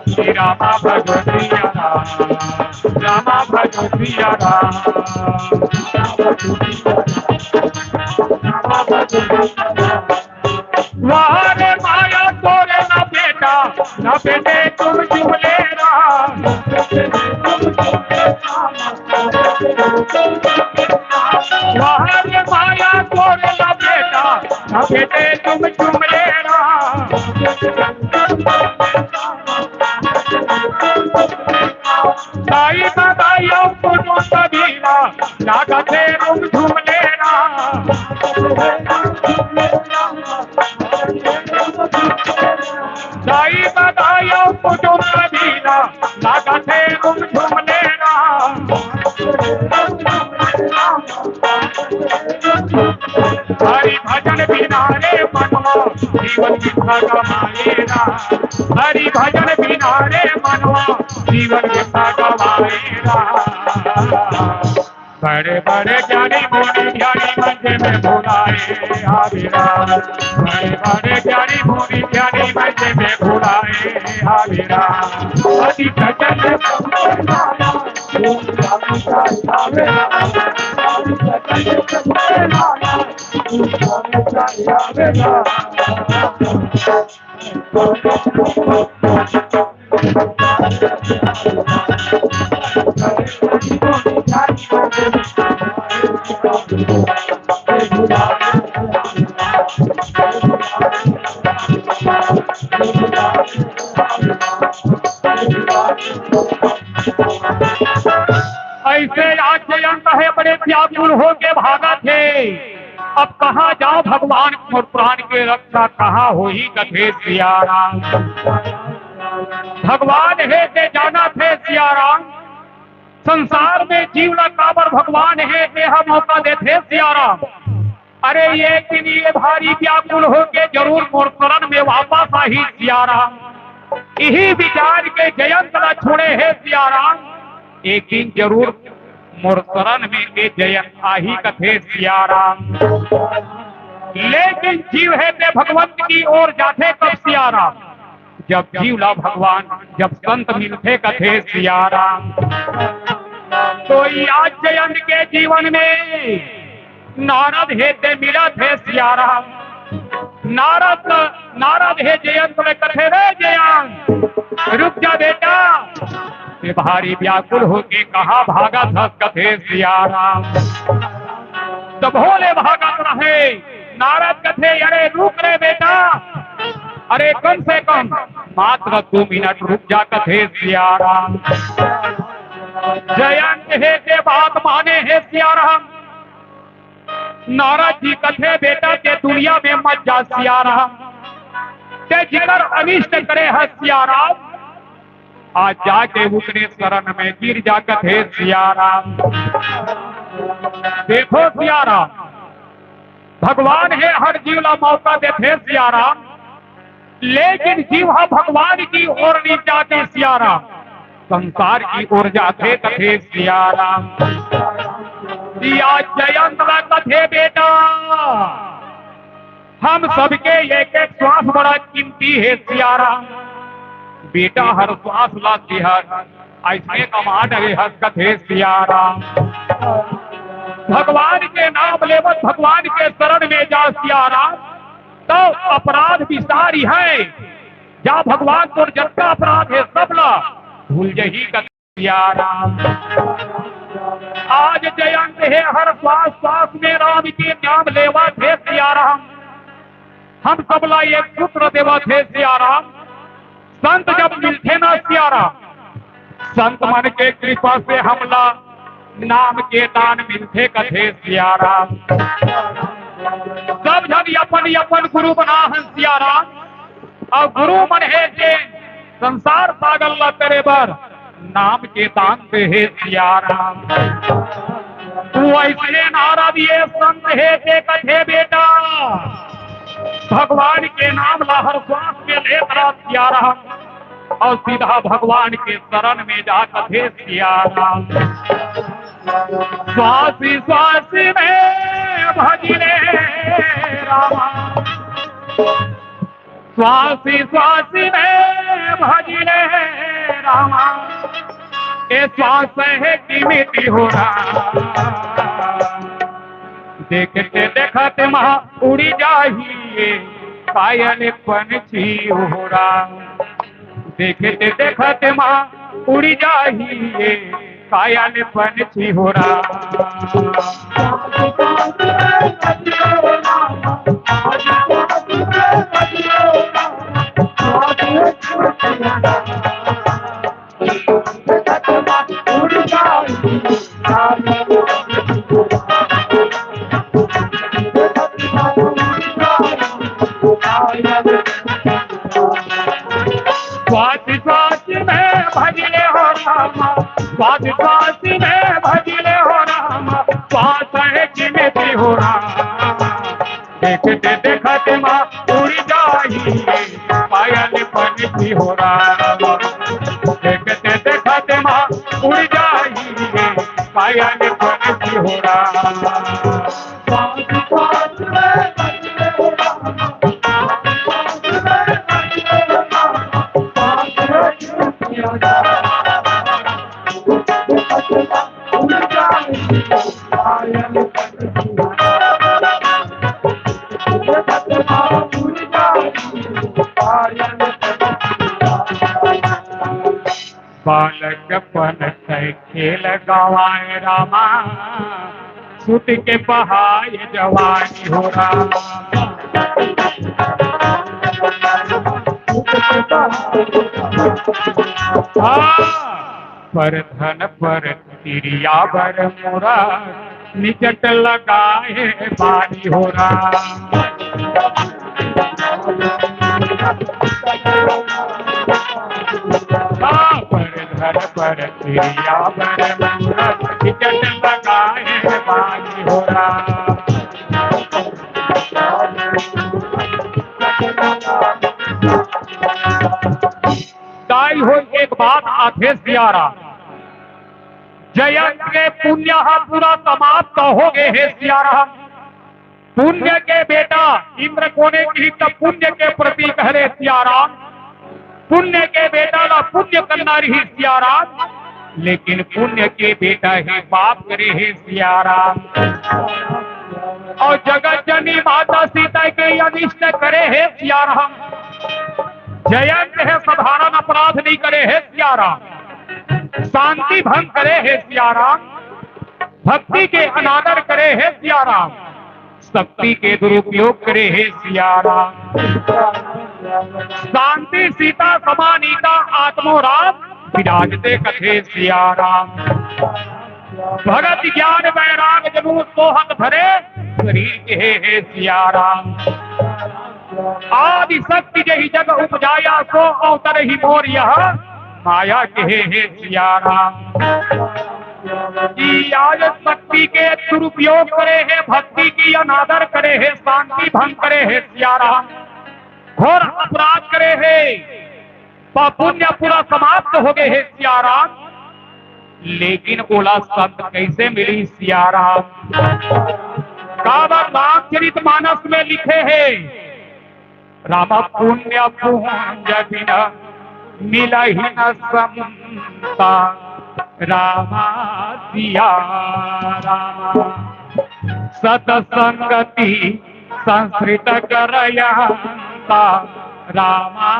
श्री रामा भजो सिया राम, रामा भजो सिया राम। वाह रे माया तोरे ना बेटा, ना बेटे तुम जुमले राम। वाह रे माया तोरे ना बेटा, ना बेटे तुम जुमले राम। दाई दादा यो कुटुम कबीरा, लागत हे रुम झुम लेना। दाई दादा यो कुटुम कबीरा, लागत हे रुम झुम लेना। हरि भजन बिना रे मनवा जीवन व्यर्थ गवाए राम। हरि भजन बिना रे मनवा जीवन व्यर्थ गवाए राम। बड़े बड़े ज्ञानी मुनि ध्यानी मंजे में भुलाए हावे राम। बड़े बड़े ज्ञानी मुनि ध्यानी मंजे में भुलाए हावे राम। हरि भजन ऐसे आज जयंत हे, बड़े व्याकुल होके भागत हे। अब कहाँ जाओ भगवान, मोर प्राण के रक्षा कहाँ होही, कथे सिया राम। भगवान हे ते जानत हे सिया राम, संसार में जीव ला काबर भगवान हे ते हा मौका देथे सिया राम। अरे ये दिन ये भारी व्याकुल होके जरूर मोर शरण में वापस आही सिया राम। इही विचार के जयंत ला छोड़े हे सिया राम, एक दिन जरूर मोर शरण में ए जयंत आही कथे सिया राम। लेकिन जीव हे ते भगवंत की ओर जाथे कब सिया राम? जब जीव ला भगवान, जब संत मिलथे कथे सिया राम। तो आज जयंत के जीवन में नारद हे ते मिलत हे सिया राम। नारद, नारद हे जयंत ले कथे, रे जयंत, रुक जा बेटा, ये भारी व्याकुल होके कहाँ भागत हस कथे सिया राम। तो भोले भागत रहे। नारद कथे, अरे रुक रे बेटा, अरे कम से कम मात्र दो मिनट रुक जा कथे सिया राम। जयंत हे ते बात माने हे सिया राम। नारद जी कथे, बेटा ते दुनिया में मत जा सिया राम, ते जिकर अनिष्ट करे हस सिया राम, आज जाके उकरे शरण में गिर जा कथे सिया राम। देखो सिया राम, भगवान हे हर जीव ला मौका देथे सिया राम, लेकिन जीव हा भगवान की ओर नहीं जाते सिया राम, संसार की ओर जाते कथे सिया राम। सिया जयंत ला कथे बेटा, हम सबके एक एक श्वास बड़ा कीमती हे सिया राम। बेटा हर श्वास ला सिया अइसने कमा डरे हस कथे सिया राम। भगवान के नाम लेवत, भगवान के शरण में जा सिया राम, तो अपराध बिसारिहैं। जा भगवान, तोर जतका अपराध हे, सब ला भूल जही कथे सिया राम। आज जयंत हे, हर श्वास श्वास में राम के नाम लेवत हे सिया राम। हम सब ला एक सूत्र देवत हे सिया राम। संत जब मिलथे ना सिया राम, संत मन के कृपा से हमला नाम के दान मिलथे कथे सिया राम। सब झन अपन अपन गुरु बना हन सिया राम। अउ गुरु मन हे जे संसार सागर ला तरे बर नाम के दान दे हे सिया राम। तू अइसने नारा दिए संत हे जे कथे बेटा, भगवान के नाम ला हर श्वास में लेत रह सिया राम, अउ सीधा भगवान के शरण में जा कथे सिया राम। श्वास श्वास में भजिले रामा, श्वास श्वास में भजिले रामा, ए श्वास हे किमिति हो राम। देखते देखत मा उड़ी जाही ए पायल पंछी हो राम। देखते देखत मा उड़ी जाही ए पायल पंछी हो राम। श्वास श्वास में भजिले हो रामा, श्वास श्वास में भजिले हो रामा, श्वास हे किमिति हो रामा। देखते देखत मा उड़ी जाही पायल पंछी हो रामा। देखते देखत मा उड़ी जाही पायल पंछी हो रामा। बालकपन कै खेल गवाए रामा, सुत के बहाए जवानी हो रामा। हाँ, पर धन पर तिरिया बर मोरा निजट लगाए बानी हो राम। हाँ, पर धन पर तिरिया बर मोरा निजट लगाए बानी हो राम। दाई हो एक बात आथे सिया राम, जयंत के पुण्य ह पूरा समाप्त हो गए हे सिया राम। पुण्य के बेटा इंद्र कोने की त पुण्य के प्रतीक हरे सिया राम। पुण्य के बेटा ला पुण्य करना रही सिया राम, लेकिन पुण्य के बेटा ही पाप करे हे सिया राम। अउ जगत जननी माता सीता के अनिष्ट करे हे सिया राम। जयंत हे साधारण अपराध नहीं करे हे सिया राम, शांति भंग करे हे सिया राम, भक्ति के अनादर करे हे सिया राम, शक्ति के दुरुपयोग करे हे सिया राम। शांति सीता समानीता आत्मो राम विराजते कथे सिया राम। भगत ज्ञान वैराग जनु सोहत भरे शरीर के हे, हे सिया राम। आदि शक्ति जही जग उपजाया सो अवतर ही मोर यह माया के हे, हे सिया राम। ई आज शक्ति के दुरुपयोग करे हे, भक्ति की अनादर करे हे, शांति भंग करे हे सिया राम, घोर अपराध करे हे, पाप पुण्य पूरा समाप्त हो गए हे सिया राम। लेकिन ओला संत कैसे मिली सिया राम? काबर रामचरित मानस में लिखे हे, राम पुण्य पूंज बिन मिलहि न समता, रामा सिया रामा। सतसंगति संस्कृत करयंता रामा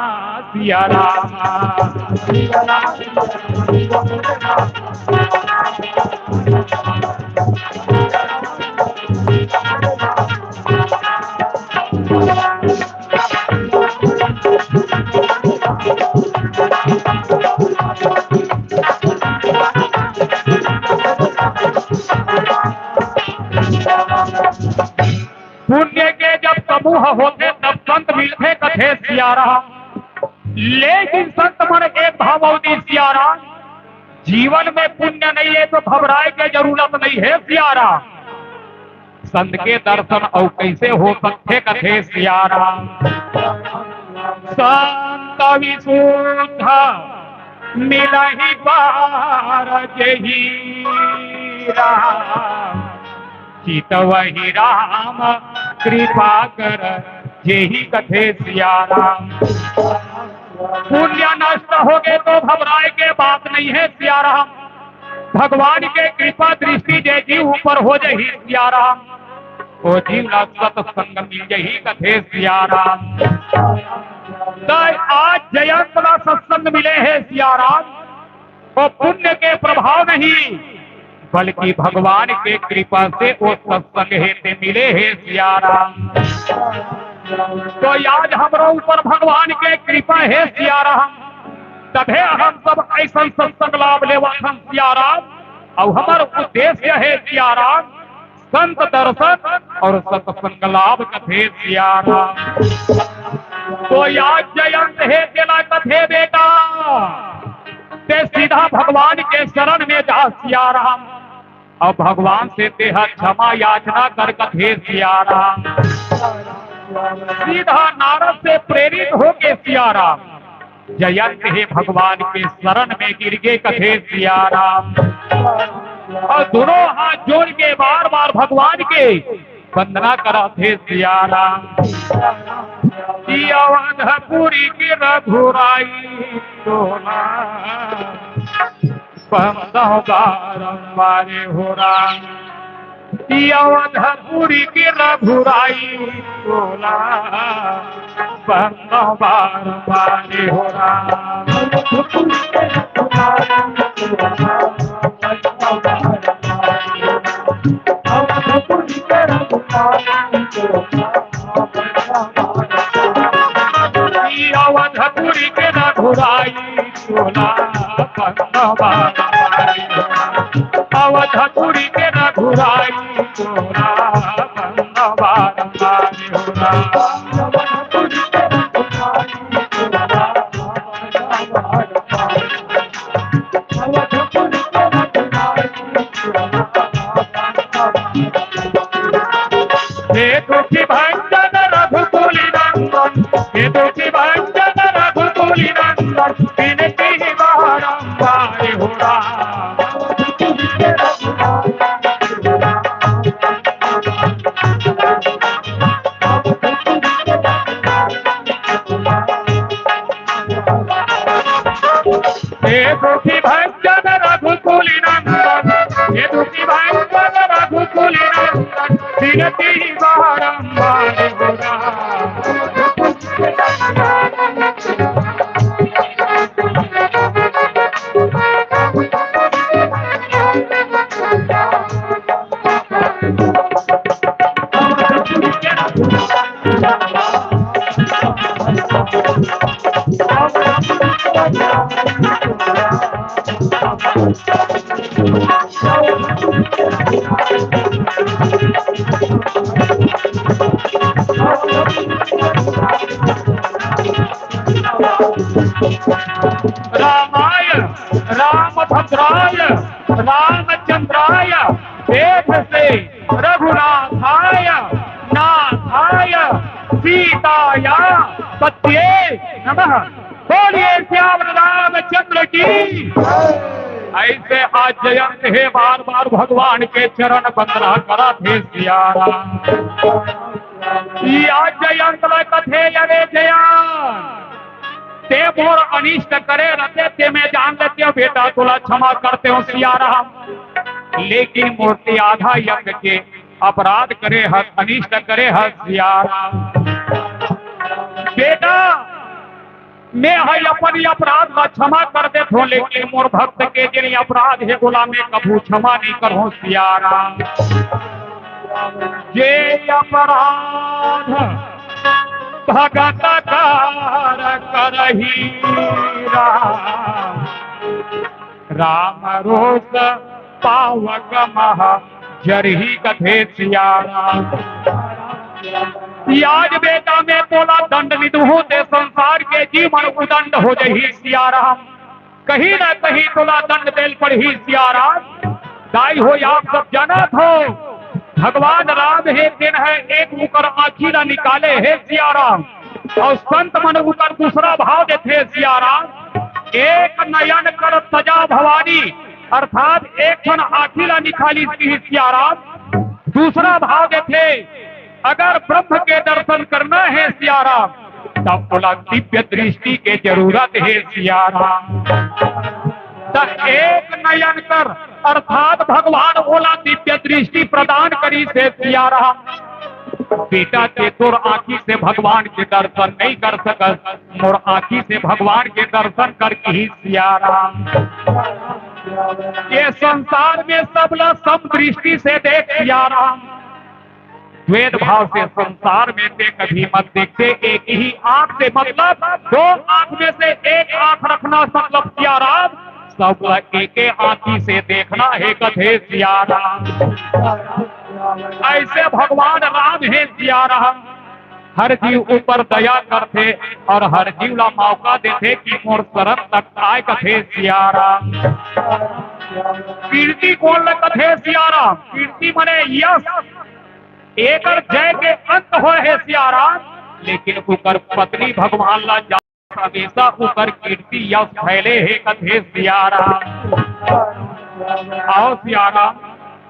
सिया रामा। पुण्य के जब समूह होथे तब संत मिलथे कथे सिया राम। लेकिन संत मन एक भाव अवधी सिया राम, जीवन में पुण्य नहीं है तो घबराए के जरूरत नहीं है सिया राम। संत के दर्शन अउ कैसे हो सकथे कथे सिया राम। संत विशुद्ध मिलही पार जेही राम, चितवही राम कृपा कर जेही कथे सिया राम। पुण्य नष्ट होगे तो घबराए के बात नहीं है सिया राम। भगवान के कृपा दृष्टि जे जीव ऊपर हो जही सिया राम, वो जीव ला सत्संग मिल जही कथे सिया राम। तो आज जयंत ला सत्संग मिले हे सिया राम, वो पुण्य के प्रभाव नहीं, बल्कि भगवान के कृपा से वो सत्संग हेते मिले हे सिया राम। तो आज हमरो ऊपर भगवान के कृपा हे सिया राम, तभे हम सब ऐसन सत्संग लाभ लेवत हन सिया राम। अउ हमर उद्देश्य हे सिया राम, संत दर्शन अउ सत्संग लाभ कथे सिया राम। तो आज जयंत हे तेला कथे बेटा, ते सीधा भगवान के शरण में जा सिया राम। अउ भगवान से तेहा क्षमा याचना कर कथे सिया राम। सीधा नारद से प्रेरित होके सिया राम जयंत हे भगवान के शरण में गिर गे कथे सिया राम। अउ दोनों हाथ जोड़ के बार बार भगवान के वंदना करत हे सिया राम। कि अवधपुरी के रघुराई तोला बंदव बारंबार हो राम। कि अवधपुरी के रघुराई तोला बंदव बारंबार हो राम। अवधपुरी के रघुराई तोला बंदवा। अवधपुरी के रघुराई तोला बंदवा। हे दुखी भंजन रघुकुल नंदन, हे दुखी भंजन रघुकुल नंदन, विनती बारंबार हो राम। हे दुखी भंजन रघुकुल नंदन, हे दुखी भंजन रघुकुल नंदन, विनती बारंबार हो राम। रामाय रामभद्राय रामचंद्राय वेद से रघुनाथाय नाथाय सीताया पत्ये नमः। बोलिए सियावर रामचंद्र की। ऐसे आज जयंत हे, बार बार भगवान के चरण वंदना करत हे सिया राम। ई आज जयंत ल कथे अरे जयंत, ते मोर अनिष्ट करे रहते ते मैं जान लेते हो बेटा, तोला क्षमा करते हो सिया राम। लेकिन मोर ते आधा यज्ञ के अपराध करे हस, अनिष्ट करे हस सिया राम। बेटा, मैं ह अपन अपराध ला क्षमा कर देथों, लेकिन मोर भक्त के जेन अपराध हे, ओला मैं कभू क्षमा नहीं करहूँ सिया राम। जे अपराध भगत कर करही राम, राम रोष पावक मह जरही कथे सिया राम। आज बेटा मैं तोला दंड निदहूँ, ते संसार के जीव मन उदंड हो जही सिया राम। कहीं ना कहीं तोला दंड देल पड़ही सिया राम। दाई हो, आप सब जानत हो, भगवान राम हे, तेन हे एक उकर आँखी ला निकाले हे सिया राम, अउ संत मन उकर दूसरा भाव देथे सिया राम। एक नयन कर तजा भवानी, अर्थात एक ठन आँखी ला निकालिस किहिस सिया राम। दूसरा भाव देथे, अगर ब्रह्म के दर्शन करना हे सिया राम, त ओला दिव्य दृष्टि के जरूरत हे सिया राम। त एक नयन कर, अर्थात भगवान ओला दिव्य दृष्टि प्रदान करिस हे सिया राम। बेटा, ते तोर आँखी से भगवान के दर्शन नहीं कर सकस, मोर आँखी से भगवान के दर्शन कर किहिस सिया राम। ये संसार में सबला सम दृष्टि से देख सिया राम। द्वेध भाव से संसार में ते कभी मत देखते, एक ही आँख से, मतलब दो आँख में से एक आँख रखना, मतलब सिया राम, सबला एके आँखी से देखना हे कथे सिया राम। ऐसे भगवान राम हे सिया राम, हर जीव ऊपर दया करथे अउ हर जीव ला मौका देथे कि मोर शरण तक आय कथे सिया राम। कीर्ति कोन ल कथे सिया राम? कीर्ति मने यश, एकर जय के अंत होय हे सिया राम, लेकिन उकर पत्नी भगवान ला जा-, हमेशा उकर कीर्ति यश फैले हे कथे सिया राम। अउ सिया राम,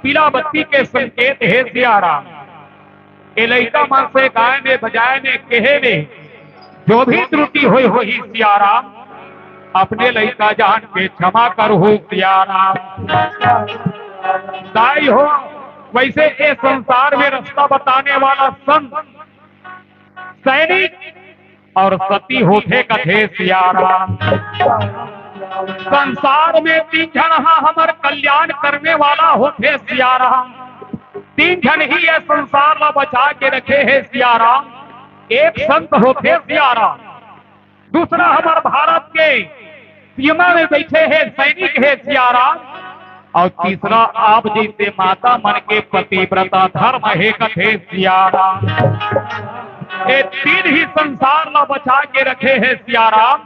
पीला बत्ती के संकेत हे सिया राम। ए लइका मन से गाय में, बजाय में, केहे में जो भी त्रुटि होय होही सिया राम, अपने लइका जान के क्षमा करहू सिया राम। दाई हो, वैसे ए संसार में रास्ता बताने वाला संत, सैनिक अउ सती होथे कथे सिया राम। संसार में तीन झन हा हमर कल्याण करने वाला होथे सिया राम। तीन झन ही ये संसार ला बचा के रखे हे सिया राम। एक संत होथे सिया राम, दूसरा हमर भारत के सीमा में बैठे हे सैनिक हे सिया राम, अउ तीसरा आप जैसे माता मन के पतिव्रता धर्म हे कथे सिया राम। ये तीन ही संसार ला बचा के रखे हे सिया राम।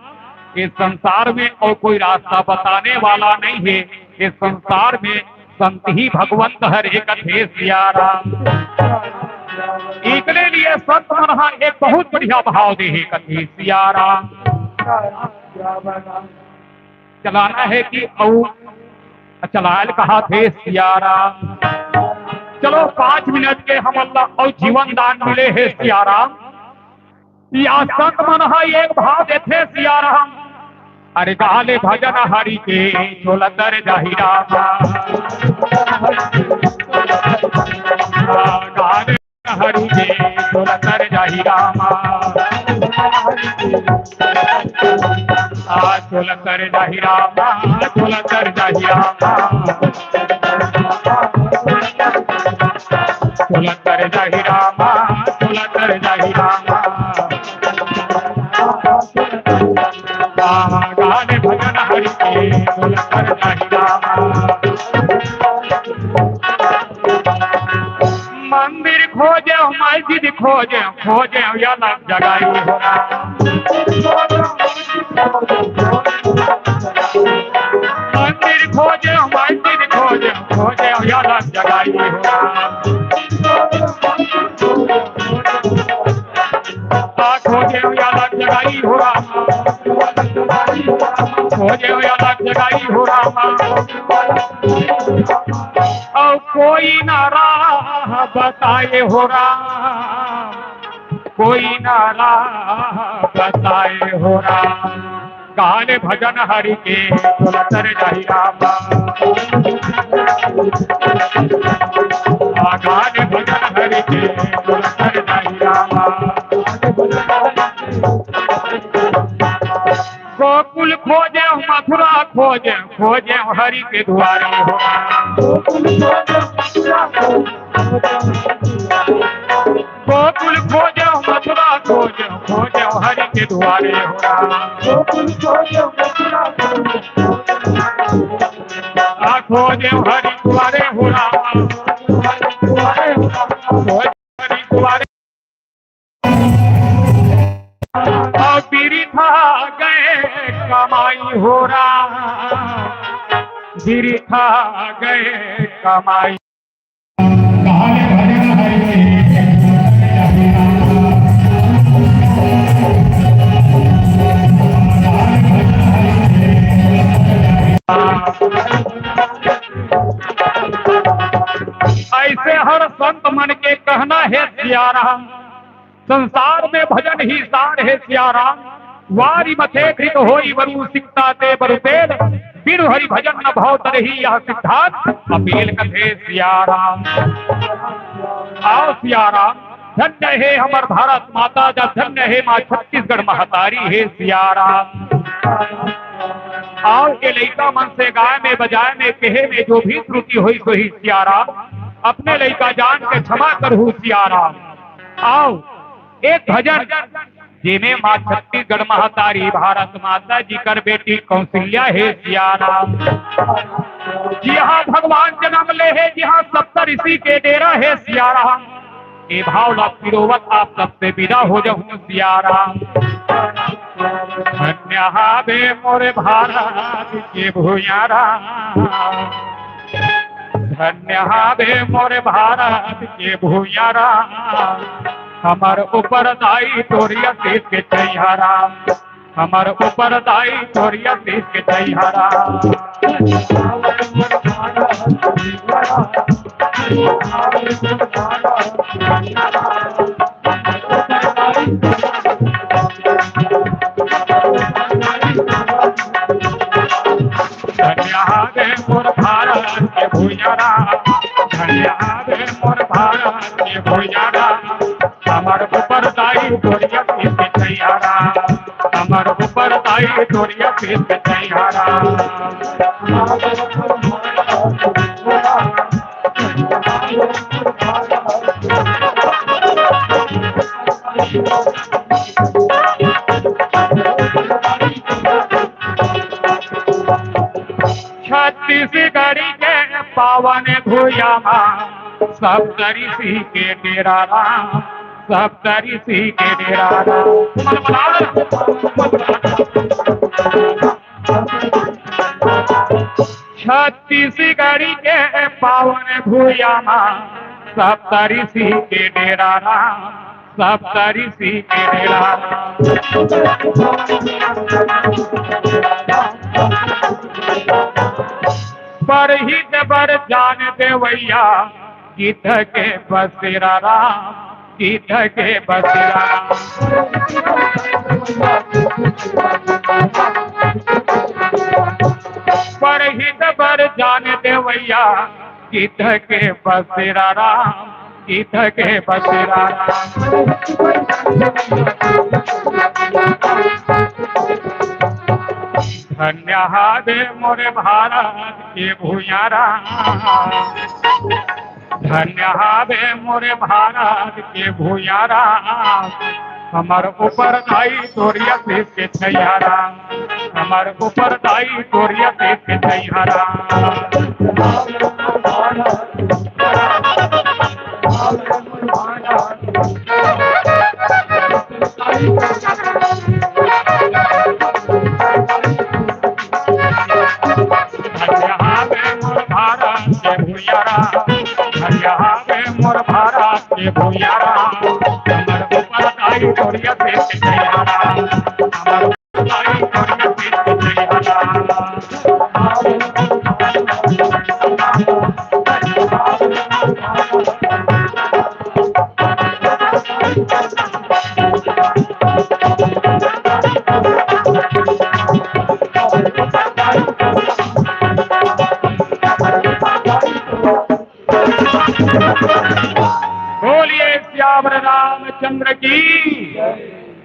इस संसार में अउ कोई रास्ता बताने वाला नहीं हे। इस संसार में संत ही भगवंत हरे कथे सिया राम। इकरे लिए संत मन हा एक बहुत बढ़िया भाव दे हे कथे सिया राम। चलाना हे कि अउ चलायल कहाथे सिया राम। चलो, पाँच मिनट के हमन ला अउ जीवन दान मिले हे सिया राम। या संत मन ह एक भाव देथे सिया राम। अरे गा ले भजन हरि के, चोला तर जाही रामा। गा ले हरि के, चोला तर जाही रामा। आ, चोला तर जाही रामा, चोला तर जाही रामा। चोला तर जाही रामा, चोला तर जाही रामा। गा ले भजन हरि के, चोला तर जाही रामा। मंदिर खोजे, मस्जिद खोजे, खोजे अलग जगाई हो राम। मंदिर खोजे, मस्जिद खोजे, खोजे अलग जगाई हो राम। आ, खोजे अलग जगाई हो राम। खोजे अलग जगाई हो राम। अउ कोई ना राह बताए हो राम, कोई ना राह बताए हो राम। गा ले भजन हरि के, चोला तर जाही रामा। गान भजन हरि के, तोर कर नाही रामा। गोकुल खोजे मथुरा खोजे, खोजे हरि के दुआरे हो। गोकुल खोजे मथुरा खोजे, खोजे हरि के दुआरे हो। आ खोजे हरि दुआरे हो राम। खोजे हरि दुआरे। अब बिरथा गए कमाई हो राम, बिरथा गए कमाई। ऐसे हर संत मन के कहना हे सिया राम, संसार में भजन ही सार हे सिया राम। वारी मथे घृत होई बरु सिकता ते बरु तेल, बिनु हरि भजन न भव तरही यह सिद्धांत अपेल कथे सिया राम। आओ सिया राम, धन्य हे हमर भारत माता जा, धन्य हे माँ छत्तीसगढ़ महतारी हे सिया राम। आओ के लइका मन से गाय में बजाय में कहे में जो भी त्रुटि होई सोही सिया राम, अपने लइका जान के क्षमा करहू सिया राम। आओ एक भजन जेमे माँ छत्तीसगढ़ महतारी भारत माता जी कर बेटी कौशल्या हे सिया राम। जिहाँ भगवान जन्म ले हे, जिहाँ सप्त ऋषि के डेरा हे सिया राम। ए भाव ला पिरोवत आप सबसे विदा हो जाहूँ सिया राम। धन्य हावे मोर भारत के भुइयाँ राम। धन्य हावे मोर भारत के भुइयाँ राम, हमर ऊपर दाई तोर आशीष के छैया राम, हमर ऊपर दाई तोर आशीष के छैया राम। धन्य हावे मोर भारत के भुइयाँ राम, धन्य हावे मोर भारत के भुइयाँ राम, हमर ऊपर दाई तोर आशीष के छैया राम, हमर ऊपर दाई तोर आशीष के छैया राम। छत्तीसगढ़ी के पावन भुइयाँ मा सप्त ऋषि के डेरा राम, सप्त ऋषि के डेरा राम। छत्तीसगढ़ी के पावन भुइयाँ मा सप्त ऋषि के डेरा राम, सप्त ऋषि के डेरा। परहित बर जान देवैया गिद्ध के बसेरा राम, गिद्ध के बसेरा राम। परहित बर जान देवैया गिद्ध के बसेरा राम, गिद्ध के बसेरा राम। धन्य हावे मोरे भारत के भुइयाँ राम, धन्य हावे मोरे भारत के भुइयाँ राम। हमर ऊपर दाई तोर आशीष के छैया राम, हमर ऊपर दाई तोर आशीष के छैया राम। धन्य हावे मोर भारत के भुइयाँ राम, धन्य हावे मोर भारत के भुइयाँ राम। हमर ऊपर दाई तोर आशीष के छैया राम, हमर ऊपर दाई तोर आशीष के छैया राम। बोलिए सियावर रामचंद्र की।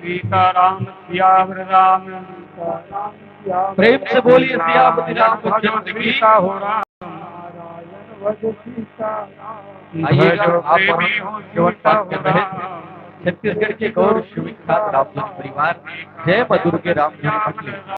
सीताराम सियावर राम। प्रेम से बोलिए सियापति रामचंद्र की। सीता हो राम। आइएगा, आप वहाँ केवल बात कर रहे थे। छत्तीसगढ़ के गौर विश्वविख्यात रामधुनी परिवार जय माँ दुर्गे रामधुनी मंडली।